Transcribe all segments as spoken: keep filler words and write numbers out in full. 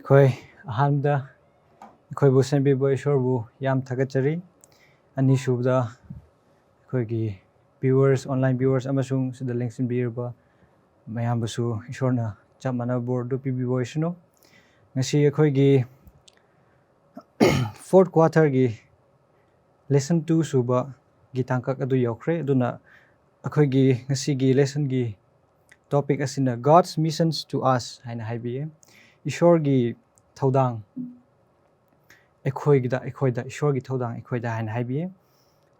ꯑꯩꯈꯣꯏ ꯑꯍꯥꯟꯕꯗ ꯑꯩꯈꯣꯏꯕꯨ ꯁꯦꯝꯕꯤꯕ ꯏꯁꯣꯔꯕꯨ ꯌꯥꯝ ꯊꯥꯒꯠꯆꯔꯤ꯫ ꯑꯅꯤꯁꯨꯕꯗ ꯑꯩꯈꯣꯏꯒꯤ viewers, online viewers ꯑꯃꯁꯨꯡ ꯁꯤꯗ ꯂꯦꯡꯁꯤꯟꯕꯤꯔꯤꯕ ꯃꯌꯥꯝꯕꯨꯁꯨ ꯏꯁꯣꯔꯅ ꯆꯞ ꯃꯥꯟꯅꯕ ꯕꯣꯔꯗꯨ ꯄꯤꯕꯤꯕ ꯑꯣꯏꯁꯅꯨ꯫ ꯉꯁꯤ ꯑꯩꯈꯣꯏꯒꯤ fourth quarterꯒꯤ lesson two ꯁꯨꯕꯒꯤ ꯇꯥꯡꯀꯛ ꯑꯗꯨ ꯌꯧꯈ꯭ꯔꯦ꯫ ꯑꯗꯨꯅ ꯑꯩꯈꯣꯏꯒꯤ ꯉꯁꯤꯒꯤ lessonꯒꯤ topic ꯑꯁꯤꯅ God's missions to us ꯍꯥꯏꯅ ꯍꯥꯏꯕꯤꯌꯦ꯫ ꯏꯁꯣꯔꯒꯤ ꯊꯧꯗꯥꯡ ꯑꯩꯈꯣꯏꯒꯤꯗ, ꯑꯩꯈꯣꯏꯗ, ꯏꯁꯣꯔꯒꯤ ꯊꯧꯗꯥꯡ ꯑꯩꯈꯣꯏꯗ ꯍꯥꯏꯅ ꯍꯥꯏꯕꯤꯌꯦ꯫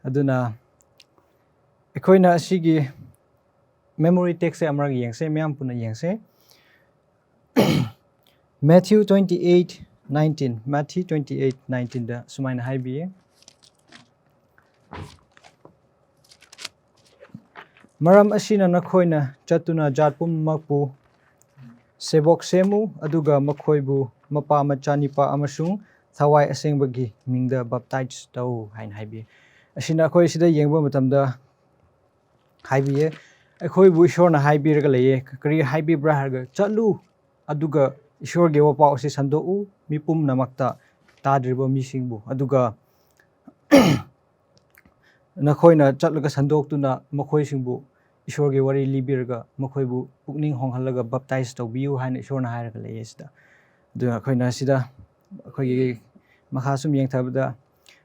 ꯑꯗꯨꯅ ꯑꯩꯈꯣꯏꯅ ꯑꯁꯤꯒꯤ memory textꯁꯦ ꯑꯃꯔꯛ ꯌꯦꯡꯁꯦ, ꯃꯌꯥꯝ ꯄꯨꯟꯅ ꯌꯦꯡꯁꯦ꯫ Matthew twenty eight nineteen, Matthew twenty eight nineteenꯗ ꯁꯨꯃꯥꯏꯅ ꯍꯥꯏꯕꯤꯌꯦ, "ꯃꯔꯝ ꯑꯁꯤꯅ ꯅꯈꯣꯏꯅ ꯆꯠꯇꯨꯅ ꯖꯥꯠ ꯄꯨꯝꯅꯃꯛꯄꯨ ꯁꯦꯕꯣꯛ ꯁꯦꯝꯃꯨ, ꯑꯗꯨꯒ ꯃꯈꯣꯏꯕꯨ ꯃꯄꯥ, ꯃꯆꯥꯅꯤꯄꯥ ꯑꯃꯁꯨꯡ ꯊꯋꯥꯏ ꯑꯁꯦꯡꯕꯒꯤ ꯃꯤꯡꯗ baptize ꯇꯧ" ꯍꯥꯏꯅ ꯍꯥꯏꯕꯤ꯫ ꯑꯁꯤꯅ ꯑꯩꯈꯣꯏ ꯁꯤꯗ ꯌꯦꯡꯕ ꯃꯇꯝꯗ ꯍꯥꯏꯕꯤꯌꯦ, ꯑꯩꯈꯣꯏꯕꯨ ꯏꯁꯣꯔꯅ ꯍꯥꯏꯕꯤꯔꯒ ꯂꯩꯌꯦ꯫ ꯀꯔꯤ ꯍꯥꯏꯕꯤꯕ꯭ꯔꯥ ꯍꯥꯏꯔꯒ, "ꯆꯠꯂꯨ, ꯑꯗꯨꯒ ꯏꯁꯣꯔꯒꯤ ꯋꯥꯄꯥꯎ ꯑꯁꯤ ꯁꯟꯗꯣꯛꯎ ꯃꯤ ꯄꯨꯝꯅꯃꯛꯇ, ꯇꯥꯗ꯭ꯔꯤꯕ ꯃꯤꯁꯤꯡꯕꯨ, ꯑꯗꯨꯒ ꯅꯈꯣꯏꯅ ꯆꯠꯂꯒ ꯁꯟꯗꯣꯛꯇꯨꯅ ꯃꯈꯣꯏꯁꯤꯡꯕꯨ ꯏꯁꯣꯔꯒꯤ ꯋꯥꯔꯤ ꯂꯤꯕꯤꯔꯒ ꯃꯈꯣꯏꯕꯨ ꯄꯨꯛꯅꯤꯡ ꯍꯣꯡꯍꯜꯂꯒ baptize ꯇꯧꯕꯤꯌꯨ" ꯍꯥꯏꯅ ꯏꯁꯣꯔꯅ ꯍꯥꯏꯔꯒ ꯂꯩꯌꯦ ꯁꯤꯗ꯫ ꯑꯗꯨꯅ ꯑꯩꯈꯣꯏꯅ ꯁꯤꯗ ꯑꯩꯈꯣꯏꯒꯤ ꯃꯈꯥ ꯁꯨꯝ ꯌꯦꯡꯊꯕꯗ,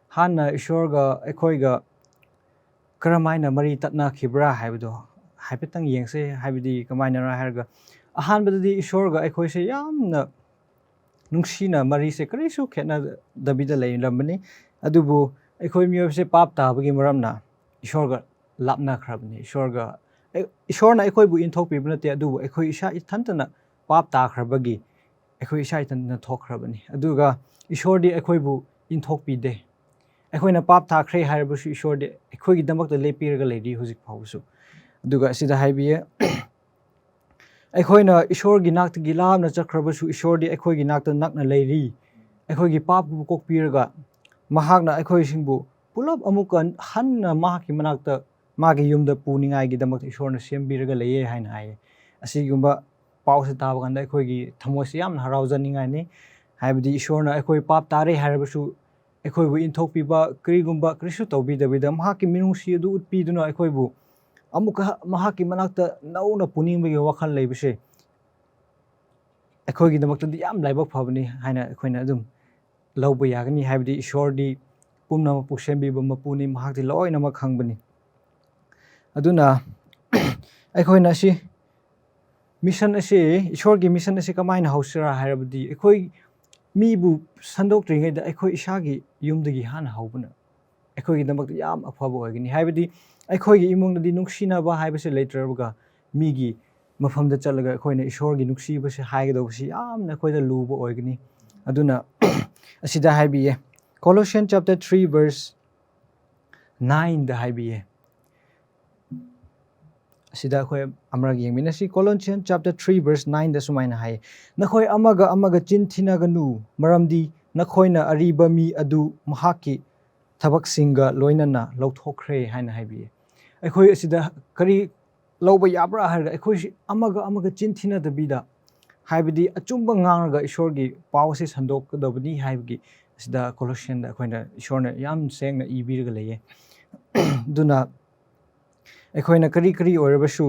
ꯍꯥꯟꯅ ꯏꯁꯣꯔꯒ ꯑꯩꯈꯣꯏꯒ ꯀꯔꯝꯍꯥꯏꯅ ꯃꯔꯤ ꯇꯠꯅꯈꯤꯕ꯭ꯔꯥ ꯍꯥꯏꯕꯗꯣ ꯍꯥꯏꯐꯦꯠꯇꯪ ꯌꯦꯡꯁꯦ꯫ ꯍꯥꯏꯕꯗꯤ ꯀꯃꯥꯏꯅꯔ ꯍꯥꯏꯔꯒ, ꯑꯍꯥꯟꯕꯗꯗꯤ ꯏꯁꯣꯔꯒ ꯑꯩꯈꯣꯏꯁꯦ ꯌꯥꯝꯅ ꯅꯨꯡꯁꯤꯅ, ꯃꯔꯤꯁꯦ ꯀꯔꯤꯁꯨ ꯈꯦꯠꯅꯗꯕꯤꯗ ꯂꯩꯔꯝꯕꯅꯤ꯫ ꯑꯗꯨꯕꯨ ꯑꯩꯈꯣꯏ ꯃꯤꯑꯣꯏꯕꯁꯦ ꯄꯥꯞ ꯇꯥꯕꯒꯤ ꯃꯔꯝꯅ ꯏꯁꯣꯔꯒ ꯂꯥꯞꯅꯈ꯭ꯔꯕꯅꯤ꯫ ꯏꯁꯣꯔꯒ, ꯑꯦ, ꯏꯁꯣꯔꯅ ꯑꯩꯈꯣꯏꯕꯨ ꯏꯟꯊꯣꯛꯄꯤꯕ ꯅꯠꯇꯦ, ꯑꯗꯨꯕꯨ ꯑꯩꯈꯣꯏ ꯏꯁꯥ ꯏꯊꯟꯇꯅ ꯄꯥꯞ ꯇꯥꯈ꯭ꯔꯕꯒꯤ ꯑꯩꯈꯣꯏ ꯏꯁꯥ ꯏꯊꯟꯇꯅ ꯊꯣꯛꯈ꯭ꯔꯕꯅꯤ꯫ ꯑꯗꯨꯒ ꯏꯁꯣꯔꯗꯤ ꯑꯩꯈꯣꯏꯕꯨ ꯏꯟꯊꯣꯛꯄꯤꯗꯦ꯫ ꯑꯩꯈꯣꯏꯅ ꯄꯥꯞ ꯇꯥꯈ꯭ꯔꯦ ꯍꯥꯏꯔꯕꯁꯨ ꯏꯁꯣꯔꯗꯤ ꯑꯩꯈꯣꯏꯒꯤꯗꯃꯛꯇ ꯂꯦꯞꯄꯤꯔꯒ ꯂꯩꯔꯤ ꯍꯧꯖꯤꯛ ꯐꯥꯎꯕꯁꯨ꯫ ꯑꯗꯨꯒ ꯑꯁꯤꯗ ꯍꯥꯏꯕꯤꯌꯦ, ꯑꯩꯈꯣꯏꯅ ꯏꯁꯣꯔꯒꯤ ꯅꯥꯛꯇꯒꯤ ꯂꯥꯞꯅ ꯆꯠꯈ꯭ꯔꯕꯁꯨ ꯏꯁꯣꯔꯗꯤ ꯑꯩꯈꯣꯏꯒꯤ ꯅꯥꯛꯇ ꯅꯛꯅ ꯂꯩꯔꯤ꯫ ꯑꯩꯈꯣꯏꯒꯤ ꯄꯥꯞꯄꯨ ꯀꯣꯛꯄꯤꯔꯒ ꯃꯍꯥꯛꯅ ꯑꯩꯈꯣꯏꯁꯤꯡꯕꯨ ꯄꯨꯂꯞ ꯑꯃꯨꯛꯀ ꯍꯟꯅ ꯃꯍꯥꯛꯀꯤ ꯃꯅꯥꯛꯇ, ꯃꯥꯒꯤ ꯌꯨꯝꯗ ꯄꯨꯅꯤꯡꯉꯥꯏꯒꯤꯗꯃꯛꯇ ꯏꯁꯣꯔꯅ ꯁꯦꯝꯕꯤꯔꯒ ꯂꯩꯌꯦ ꯍꯥꯏꯅ ꯍꯥꯏꯌꯦ꯫ ꯑꯁꯤꯒꯨꯝꯕ ꯄꯥꯎꯁꯦ ꯇꯥꯕ ꯀꯥꯟꯗ ꯑꯩꯈꯣꯏꯒꯤ ꯊꯃꯣꯏꯁꯦ ꯌꯥꯝꯅ ꯍꯔꯥꯎꯖꯅꯤꯡꯉꯥꯏꯅꯤ꯫ ꯍꯥꯏꯕꯗꯤ ꯏꯁꯣꯔꯅ ꯑꯩꯈꯣꯏ ꯄꯥꯞ ꯇꯥꯔꯦ ꯍꯥꯏꯔꯕꯁꯨ ꯑꯩꯈꯣꯏꯕꯨ ꯏꯟꯊꯣꯛꯄꯤꯕ ꯀꯔꯤꯒꯨꯝꯕ ꯀꯔꯤꯁꯨ ꯇꯧꯕꯤꯗꯕꯤꯗ ꯃꯍꯥꯛꯀꯤ ꯃꯤꯅꯨꯡꯁꯤ ꯑꯗꯨ ꯎꯠꯄꯤꯗꯨꯅ ꯑꯩꯈꯣꯏꯕꯨ ꯑꯃꯨꯛꯀ ꯃꯍꯥꯛꯀꯤ ꯃꯅꯥꯛꯇ ꯅꯧꯅ ꯄꯨꯅꯤꯡꯕꯒꯤ ꯋꯥꯈꯜ ꯂꯩꯕꯁꯦ ꯑꯩꯈꯣꯏꯒꯤꯗꯃꯛꯇꯗꯤ ꯌꯥꯝ ꯂꯥꯏꯕꯛ ꯐꯕꯅꯤ ꯍꯥꯏꯅ ꯑꯩꯈꯣꯏꯅ ꯑꯗꯨꯝ ꯂꯧꯕ ꯌꯥꯒꯅꯤ꯫ ꯍꯥꯏꯕꯗꯤ ꯏꯁꯣꯔꯗꯤ ꯄꯨꯝꯅꯃꯛꯄꯨ ꯁꯦꯝꯕꯤꯕ ꯃꯄꯨꯅꯤ, ꯃꯍꯥꯛꯇꯤ ꯂꯣꯏꯅꯃꯛ ꯈꯪꯕꯅꯤ꯫ ꯑꯗꯨꯅ ꯑꯩꯈꯣꯏꯅ ꯑꯁꯤ ꯃꯤꯁꯟ ꯑꯁꯤ, ꯏꯁꯣꯔꯒꯤ ꯃꯤꯁꯟ ꯑꯁꯤ ꯀꯃꯥꯏꯅ ꯍꯧꯁꯤꯔꯥ ꯍꯥꯏꯔꯕꯗꯤ ꯑꯩꯈꯣꯏ ꯃꯤꯕꯨ ꯁꯟꯗꯣꯛꯇ꯭ꯔꯤꯉꯩꯗ ꯑꯩꯈꯣꯏ ꯏꯁꯥꯒꯤ ꯌꯨꯝꯗꯒꯤ ꯍꯥꯟꯅ ꯍꯧꯕꯅ ꯑꯩꯈꯣꯏꯒꯤꯗꯃꯛꯇ ꯌꯥꯝ ꯑꯐꯕ ꯑꯣꯏꯒꯅꯤ꯫ ꯍꯥꯏꯕꯗꯤ ꯑꯩꯈꯣꯏꯒꯤ ꯏꯃꯨꯡꯗꯗꯤ ꯅꯨꯡꯁꯤꯅꯕ ꯍꯥꯏꯕꯁꯦ ꯂꯩꯇ꯭ꯔꯕꯒ ꯃꯤꯒꯤ ꯃꯐꯝꯗ ꯆꯠꯂꯒ ꯑꯩꯈꯣꯏꯅ ꯏꯁꯣꯔꯒꯤ ꯅꯨꯡꯁꯤꯕꯁꯦ ꯍꯥꯏꯒꯗꯧꯕꯁꯤ ꯌꯥꯝꯅ ꯑꯩꯈꯣꯏꯗ ꯂꯨꯕ ꯑꯣꯏꯒꯅꯤ꯫ ꯑꯗꯨꯅ ꯑꯁꯤꯗ ꯍꯥꯏꯕꯤꯌꯦ, Colossians chapter three verse nineꯗ ꯍꯥꯏꯕꯤꯌꯦ꯫ ꯑꯁꯤꯗ ꯑꯩꯈꯣꯏ ꯑꯃꯔꯛ ꯌꯦꯡꯃꯤꯟꯅꯁꯤ꯫ Colossians chapter three verse nineꯗ ꯁꯨꯃꯥꯏꯅ ꯍꯥꯏ, "ꯅꯈꯣꯏ ꯑꯃꯒ ꯑꯃꯒ ꯆꯤꯟ ꯊꯤꯅꯒꯅꯨ, ꯃꯔꯝꯗꯤ ꯅꯈꯣꯏꯅ ꯑꯔꯤꯕ ꯃꯤ ꯑꯗꯨ ꯃꯍꯥꯛꯀꯤ ꯊꯕꯛꯁꯤꯡꯒ ꯂꯣꯏꯅꯅ ꯂꯧꯊꯣꯛꯈ꯭ꯔꯦ" ꯍꯥꯏꯅ ꯍꯥꯏꯕꯤꯌꯦ꯫ ꯑꯩꯈꯣꯏ ꯑꯁꯤꯗ ꯀꯔꯤ ꯂꯧꯕ ꯌꯥꯕ꯭ꯔꯥ ꯍꯥꯏꯔꯒ ꯑꯩꯈꯣꯏꯁꯤ ꯑꯃꯒ ꯑꯃꯒ ꯆꯤꯟ ꯊꯤꯅꯗꯕꯤꯗ, ꯍꯥꯏꯕꯗꯤ ꯑꯆꯨꯝꯕ ꯉꯥꯡꯔꯒ ꯏꯁꯣꯔꯒꯤ ꯄꯥꯎ ꯑꯁꯤ ꯁꯟꯗꯣꯛꯀꯗꯕꯅꯤ ꯍꯥꯏꯕꯒꯤ ꯑꯁꯤꯗ Colossiansꯗ ꯑꯩꯈꯣꯏꯅ ꯏꯁꯣꯔꯅ ꯌꯥꯝ ꯁꯦꯡꯅ ꯏꯕꯤꯔꯒ ꯂꯩꯌꯦ꯫ ꯑꯗꯨꯅ ꯑꯩꯈꯣꯏꯅ ꯀꯔꯤ ꯀꯔꯤ ꯑꯣꯏꯔꯕꯁꯨ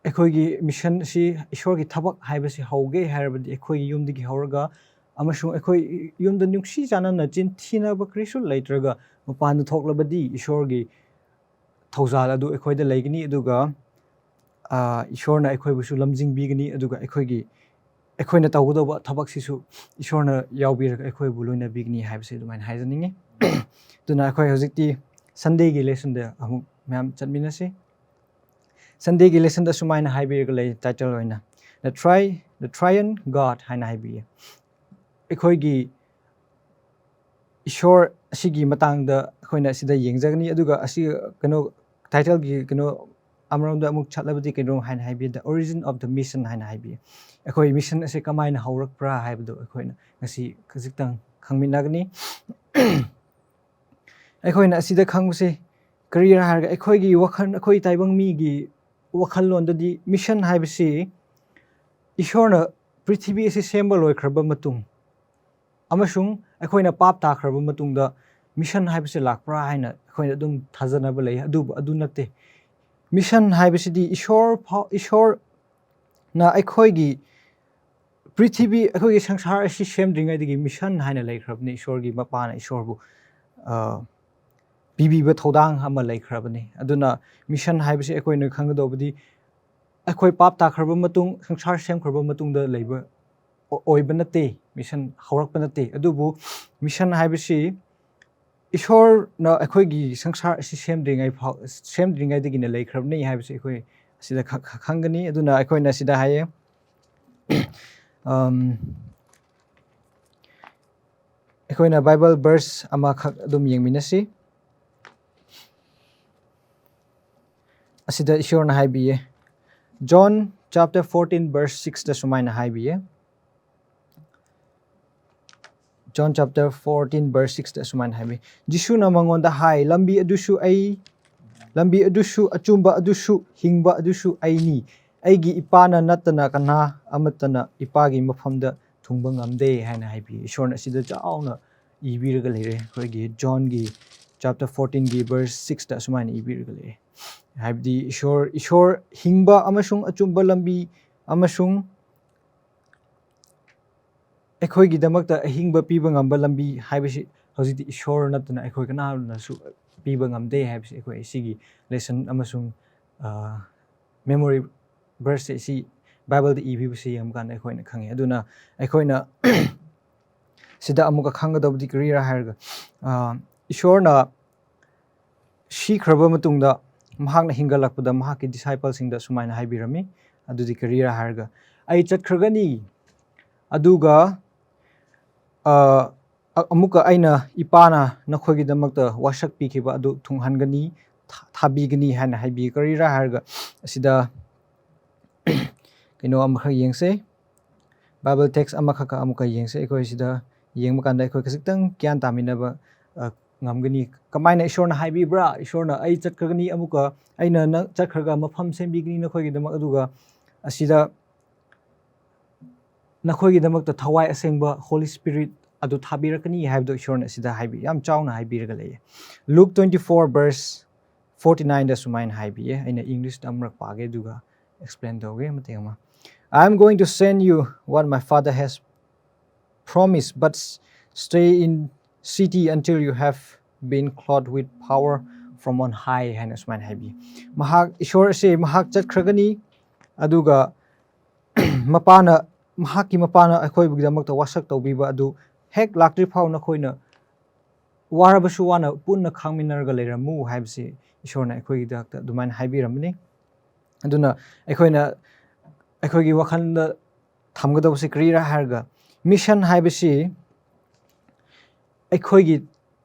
ꯑꯩꯈꯣꯏꯒꯤ ꯃꯤꯁꯟ ꯑꯁꯤ, ꯏꯁꯣꯔꯒꯤ ꯊꯕꯛ ꯍꯥꯏꯕꯁꯤ ꯍꯧꯒꯦ ꯍꯥꯏꯔꯕꯗꯤ ꯑꯩꯈꯣꯏꯒꯤ ꯌꯨꯝꯗꯒꯤ ꯍꯧꯔꯒ, ꯑꯃꯁꯨꯡ ꯑꯩꯈꯣꯏ ꯌꯨꯝꯗ ꯅꯨꯡꯁꯤ ꯆꯥꯟꯅꯅ ꯆꯤꯟ ꯊꯤꯅꯕ ꯀꯔꯤꯁꯨ ꯂꯩꯇ꯭ꯔꯒ ꯃꯄꯥꯟꯗ ꯊꯣꯛꯂꯕꯗꯤ ꯏꯁꯣꯔꯒꯤ ꯊꯧꯖꯥꯜ ꯑꯗꯨ ꯑꯩꯈꯣꯏꯗ ꯂꯩꯒꯅꯤ, ꯑꯗꯨꯒ, ꯑ, ꯏꯁꯣꯔꯅ ꯑꯩꯈꯣꯏꯕꯨꯁꯨ ꯂꯝꯖꯤꯡꯕꯤꯒꯅꯤ, ꯑꯗꯨꯒ ꯑꯩꯈꯣꯏꯒꯤ, ꯑꯩꯈꯣꯏꯅ ꯇꯧꯒꯗꯧꯕ ꯊꯕꯛꯁꯤꯁꯨ ꯏꯁꯣꯔꯅ ꯌꯥꯎꯕꯤꯔꯒ ꯑꯩꯈꯣꯏꯕꯨ ꯂꯣꯏꯅꯕꯤꯒꯅꯤ ꯍꯥꯏꯕꯁꯤ ꯑꯗꯨꯃꯥꯏꯅ ꯍꯥꯏꯖꯅꯤꯡꯉꯤ꯫ ꯑꯗꯨꯅ ꯑꯩꯈꯣꯏ ꯍꯧꯖꯤꯛꯇꯤ Sundayꯒꯤ lessonꯗ ꯑꯃꯨꯛ ꯃꯌꯥꯝ ꯆꯠꯃꯤꯟꯅꯁꯤ꯫ Sundayꯒꯤ lessonꯗ ꯁꯨꯃꯥꯏꯅ ꯍꯥꯏꯕꯤꯔꯒ ꯂꯩ, title ꯑꯣꯏꯅ, "The Tri-, the Triune God" ꯍꯥꯏꯅ ꯍꯥꯏꯕꯤꯌꯦ꯫ ꯑꯩꯈꯣꯏꯒꯤ ꯏꯁꯣꯔ ꯑꯁꯤꯒꯤ ꯃꯇꯥꯡꯗ ꯑꯩꯈꯣꯏꯅ ꯑꯁꯤꯗ ꯌꯦꯡꯖꯒꯅꯤ, ꯑꯗꯨꯒ ꯑꯁꯤ, ꯀꯩꯅꯣ, titleꯒꯤ, ꯀꯩꯅꯣ, ꯑꯃꯔꯣꯝꯗ ꯑꯃꯨꯛ ꯆꯠꯂꯕꯗꯤ ꯀꯩꯅꯣ ꯍꯥꯏꯅ ꯍꯥꯏꯕꯤꯌꯦ, "The Origin of the Mission" ꯍꯥꯏꯅ ꯍꯥꯏꯕꯤꯌꯦ꯫ ꯑꯩꯈꯣꯏ mission ꯑꯁꯤ ꯀꯃꯥꯏꯅ ꯍꯧꯔꯛꯄ꯭ꯔꯥ ꯍꯥꯏꯕꯗꯣ ꯑꯩꯈꯣꯏꯅ ꯉꯁꯤ ꯈꯖꯤꯛꯇꯪ ꯈꯪꯃꯤꯟꯅꯒꯅꯤ꯫ ꯑꯩꯈꯣꯏꯅ ꯑꯁꯤꯗ ꯈꯪꯕꯁꯦ ꯀꯔꯤꯔꯥ ꯍꯥꯏꯔꯒ, ꯑꯩꯈꯣꯏꯒꯤ ꯋꯥꯈꯜ, ꯑꯩꯈꯣꯏ ꯇꯥꯏꯕꯪ ꯃꯤꯒꯤ ꯋꯥꯈꯜꯂꯣꯟꯗꯗꯤ mission ꯍꯥꯏꯕꯁꯤ ꯏꯁꯣꯔꯅ ꯄ꯭ꯔꯤꯊꯤꯕꯤ ꯑꯁꯤ ꯁꯦꯝꯕ ꯂꯣꯏꯈ꯭ꯔꯕ ꯃꯇꯨꯡ ꯑꯃꯁꯨꯡ ꯑꯩꯈꯣꯏꯅ ꯄꯥꯞ ꯇꯥꯈ꯭ꯔꯕ ꯃꯇꯨꯡꯗ mission ꯍꯥꯏꯕꯁꯤ ꯂꯥꯛꯄ꯭ꯔꯥ ꯍꯥꯏꯅ ꯑꯩꯈꯣꯏꯅ ꯑꯗꯨꯝ ꯊꯥꯖꯅꯕ ꯂꯩ꯫ ꯑꯗꯨꯕꯨ ꯑꯗꯨ ꯅꯠꯇꯦ꯫ Mission ꯍꯥꯏꯕꯁꯤꯗꯤ ꯏꯁꯣꯔ ꯐꯥꯎ, ꯏꯁꯣꯔꯅ ꯑꯩꯈꯣꯏꯒꯤ ꯄ꯭ꯔꯤꯊꯤꯕꯤ, ꯑꯩꯈꯣꯏꯒꯤ ꯁꯪꯁꯥꯔ ꯑꯁꯤ ꯁꯦꯝꯗ꯭ꯔꯤꯉꯩꯗꯒꯤ mission ꯍꯥꯏꯅ ꯂꯩꯈ꯭ꯔꯕꯅꯤ꯫ ꯏꯁꯣꯔꯒꯤ ꯃꯄꯥꯅ ꯏꯁꯣꯔꯕꯨ, ꯑ, ꯄꯤꯕꯤꯕ ꯊꯧꯗꯥꯡ ꯑꯃ ꯂꯩꯈ꯭ꯔꯕꯅꯤ꯫ ꯑꯗꯨꯅ mission ꯍꯥꯏꯕꯁꯤ ꯑꯩꯈꯣꯏꯅ ꯈꯪꯒꯗꯧꯕꯗꯤ ꯑꯩꯈꯣꯏ ꯄꯥꯞ ꯇꯥꯈ꯭ꯔꯕ ꯃꯇꯨꯡ, ꯁꯪꯁꯥꯔ ꯁꯦꯝꯈ꯭ꯔꯕ ꯃꯇꯨꯡꯗ ꯂꯩꯕ ꯑꯣ-, ꯑꯣꯏꯕ ꯅꯠꯇꯦ꯫ Mission ꯍꯧꯔꯛꯄ ꯅꯠꯇꯦ꯫ ꯑꯗꯨꯕꯨ mission ꯍꯥꯏꯕꯁꯤ ꯏꯁꯣꯔꯅ ꯑꯩꯈꯣꯏꯒꯤ ꯁꯪꯁꯥꯔ ꯑꯁꯤ ꯁꯦꯝꯗ꯭ꯔꯤꯉꯩ ꯐꯥꯎ, ꯁꯦꯝꯗ꯭ꯔꯤꯉꯩꯗꯒꯤꯅ ꯂꯩꯈ꯭ꯔꯕꯅꯤ ꯍꯥꯏꯕꯁꯤ ꯑꯩꯈꯣꯏ ꯑꯁꯤꯗ ꯈ-, ꯈ-, ꯈꯪꯒꯅꯤ꯫ ꯑꯗꯨꯅ ꯑꯩꯈꯣꯏꯅ ꯁꯤꯗ ꯍꯥꯏꯌꯦ, ꯑꯝ, ꯑꯩꯈꯣꯏꯅ Bible verse ꯑꯃꯈꯛ ꯑꯗꯨꯝ ꯌꯦꯡꯃꯤꯟꯅꯁꯤ꯫ ꯑꯁꯤꯗ ꯏꯁꯣꯔꯅ ꯍꯥꯏꯕꯤꯌꯦ, John chapter fourteen verse sixꯇ ꯁꯨꯃꯥꯏꯅ ꯍꯥꯏꯕꯤꯌꯦ꯫ John chapter fourteen verse sixꯇ ꯁꯨꯃꯥꯏꯅ ꯍꯥꯏꯕꯤ, ꯖꯤꯁꯨꯅ ꯃꯉꯣꯟꯗ ꯍꯥꯏ, "ꯂꯝꯕꯤ ꯑꯗꯨꯁꯨ ꯑꯩ, ꯂꯝꯕꯤ ꯑꯗꯨꯁꯨ, ꯑꯆꯨꯝꯕ ꯑꯗꯨꯁꯨ, ꯍꯤꯡꯕ ꯑꯗꯨꯁꯨ ꯑꯩꯅꯤ꯫ ꯑꯩꯒꯤ ꯏꯄꯥꯅ ꯅꯠꯇꯅ ꯀꯅꯥ ꯑꯃꯠꯇꯅ ꯏꯄꯥꯒꯤ ꯃꯐꯝꯗ ꯊꯨꯡꯕ ꯉꯝꯗꯦ" ꯍꯥꯏꯅ ꯍꯥꯏꯕꯤ꯫ ꯏꯁꯣꯔꯅ ꯑꯁꯤꯗ ꯆꯥꯎꯅ ꯏꯕꯤꯔꯒ ꯂꯩꯔꯦ꯫ ꯑꯩꯈꯣꯏꯒꯤ Johnꯒꯤ chapter fourteenꯒꯤ verse sixꯇ ꯑꯁꯨꯃꯥꯏꯅ ꯏꯕꯤꯔꯒ ꯂꯩꯔꯦ꯫ ꯍꯥꯏꯕꯗꯤ ꯏꯁꯣꯔ, ꯏꯁꯣꯔ ꯍꯤꯡꯕ ꯑꯃꯁꯨꯡ ꯑꯆꯨꯝꯕ ꯂꯝꯕꯤ ꯑꯃꯁꯨꯡ ꯑꯩꯈꯣꯏꯒꯤꯗꯃꯛꯇ ꯑꯍꯤꯡꯕ ꯄꯤꯕ ꯉꯝꯕ ꯂꯝꯕꯤ ꯍꯥꯏꯕꯁꯤ ꯍꯧꯖꯤꯛꯇꯤ ꯏꯁꯣꯔ ꯅꯠꯇꯅ ꯑꯩꯈꯣꯏ ꯀꯅꯥꯅꯁꯨ ꯄꯤꯕ ꯉꯝꯗꯦ ꯍꯥꯏꯕꯁꯤ ꯑꯩꯈꯣꯏ ꯁꯤꯒꯤ lesson ꯑꯃꯁꯨꯡ, ꯑ, memory verseꯁꯦ ꯁꯤ Bibleꯗ ꯏꯕꯤꯕꯁꯤ ꯌꯦꯡꯕ ꯀꯥꯟꯗ ꯑꯩꯈꯣꯏꯅ ꯈꯪꯉꯤ꯫ ꯑꯗꯨꯅ ꯑꯩꯈꯣꯏꯅ ꯁꯤꯗ ꯑꯃꯨꯛꯀ ꯈꯪꯒꯗꯕꯗꯤ ꯀꯔꯤꯔꯥ ꯍꯥꯏꯔꯒ, ꯑ, ꯏꯁꯣꯔꯅ ꯁꯤꯈ꯭ꯔꯕ ꯃꯇꯨꯡꯗ ꯃꯍꯥꯛꯅ ꯍꯤꯡꯒꯠꯂꯛꯄꯗ ꯃꯍꯥꯛꯀꯤ discipleꯁꯤꯡꯗ ꯁꯨꯃꯥꯏꯅ ꯍꯥꯏꯕꯤꯔꯝꯃꯤ꯫ ꯑꯗꯨꯗꯤ ꯀꯔꯤꯔꯥ ꯍꯥꯏꯔꯒ, "ꯑꯩ ꯆꯠꯈ꯭ꯔꯒꯅꯤ, ꯑꯗꯨꯒ, ꯑ, ꯑ-, ꯑꯃꯨꯛꯀ ꯑꯩꯅ ꯏꯄꯥꯅ ꯅꯈꯣꯏꯒꯤꯗꯃꯛꯇ ꯋꯥꯁꯛ ꯄꯤꯈꯤꯕ ꯑꯗꯨ ꯊꯨꯡꯍꯟꯒꯅꯤ, ꯊꯥ-, ꯊꯥꯕꯤꯒꯅꯤ" ꯍꯥꯏꯅ ꯍꯥꯏꯕꯤ꯫ ꯀꯔꯤꯔꯥ ꯍꯥꯏꯔꯒ, ꯑꯁꯤꯗ ꯀꯩꯅꯣ ꯑꯃꯈꯛ ꯌꯦꯡꯁꯦ꯫ Bible text ꯑꯃꯈꯛꯀ ꯑꯃꯨꯛꯀ ꯌꯦꯡꯁꯦ꯫ ꯑꯩꯈꯣꯏ ꯁꯤꯗ ꯌꯦꯡꯕ ꯀꯥꯟꯗ ꯑꯩꯈꯣꯏ ꯈꯖꯤꯛꯇꯪ ꯒ꯭ꯌꯥꯟ ꯇꯥꯃꯤꯟꯅꯕ, ꯑ, ꯉꯝꯒꯅꯤ꯫ ꯀꯃꯥꯏꯅ ꯏꯁꯣꯔꯅ ꯍꯥꯏꯕꯤꯕ꯭ꯔꯥ? ꯏꯁꯣꯔꯅ, "ꯑꯩ ꯆꯠꯈ꯭ꯔꯒꯅꯤ, ꯑꯃꯨꯛꯀ ꯑꯩꯅ ꯅꯪ ꯆꯠꯈ꯭ꯔꯒ ꯃꯐꯝ ꯁꯦꯝꯕꯤꯒꯅꯤ ꯅꯈꯣꯏꯒꯤꯗꯃꯛ, ꯑꯗꯨꯒ ꯑꯁꯤꯗ ꯅꯈꯣꯏꯒꯤꯗꯃꯛꯇ ꯊꯋꯥꯏ ꯑꯁꯦꯡꯕ Holy Spirit ꯑꯗꯨ ꯊꯥꯕꯤꯔꯛꯀꯅꯤ" ꯍꯥꯏꯕꯗꯣ ꯏꯁꯣꯔꯅ ꯑꯁꯤꯗ ꯍꯥꯏꯕꯤ, ꯌꯥꯝ ꯆꯥꯎꯅ ꯍꯥꯏꯕꯤꯔꯒ ꯂꯩꯌꯦ꯫ Luke twenty-four verse forty-nine ꯗ ꯁꯨꯃꯥꯏꯅ ꯍꯥꯏꯕꯤꯌꯦ꯫ ꯑꯩꯅ English ꯇ ꯑꯃꯔꯛ ꯄꯥꯒꯦ, ꯑꯗꯨꯒ explain ꯇꯧꯒꯦ ꯃꯇꯦꯛ ꯑꯃ꯫ "I am going to send you what my Father has promised, but s-, stay in city until you have been clothed with power from on high" ꯍꯥꯏꯅ ꯁꯨꯃꯥꯏꯅ ꯍꯥꯏꯕꯤ꯫ ꯃꯍꯥꯛ, ꯏꯁꯣꯔ ꯑꯁꯦ ꯃꯍꯥꯛ ꯆꯠꯈ꯭ꯔꯒꯅꯤ, ꯑꯗꯨꯒ ꯃꯄꯥꯅ, ꯃꯍꯥꯛꯀꯤ ꯃꯄꯥꯅ ꯑꯩꯈꯣꯏꯒꯤꯗꯃꯛꯇ ꯋꯥꯁꯛ ꯇꯧꯕꯤꯕ ꯑꯗꯨ ꯍꯦꯛ ꯂꯥꯛꯇ꯭ꯔꯤ ꯐꯥꯎ ꯅꯈꯣꯏꯅ ꯋꯥꯔꯕꯁꯨ ꯋꯥꯅ ꯄꯨꯟꯅ ꯈꯥꯡꯃꯤꯟꯅꯔꯒ ꯂꯩꯔꯝꯃꯨ ꯍꯥꯏꯕꯁꯤ ꯏꯁꯣꯔꯅ ꯑꯩꯈꯣꯏꯒꯤꯗꯃꯛꯇ ꯑꯗꯨꯃꯥꯏꯅ ꯍꯥꯏꯕꯤꯔꯝꯕꯅꯤ꯫ ꯑꯗꯨꯅ ꯑꯩꯈꯣꯏꯅ, ꯑꯩꯈꯣꯏꯒꯤ ꯋꯥꯈꯜꯗ ꯊꯝꯒꯗꯧꯕꯁꯤ ꯀꯔꯤꯔꯥ ꯍꯥꯏꯔꯒ, mission ꯍꯥꯏꯕꯁꯤ ꯑꯩꯈꯣꯏꯒꯤ,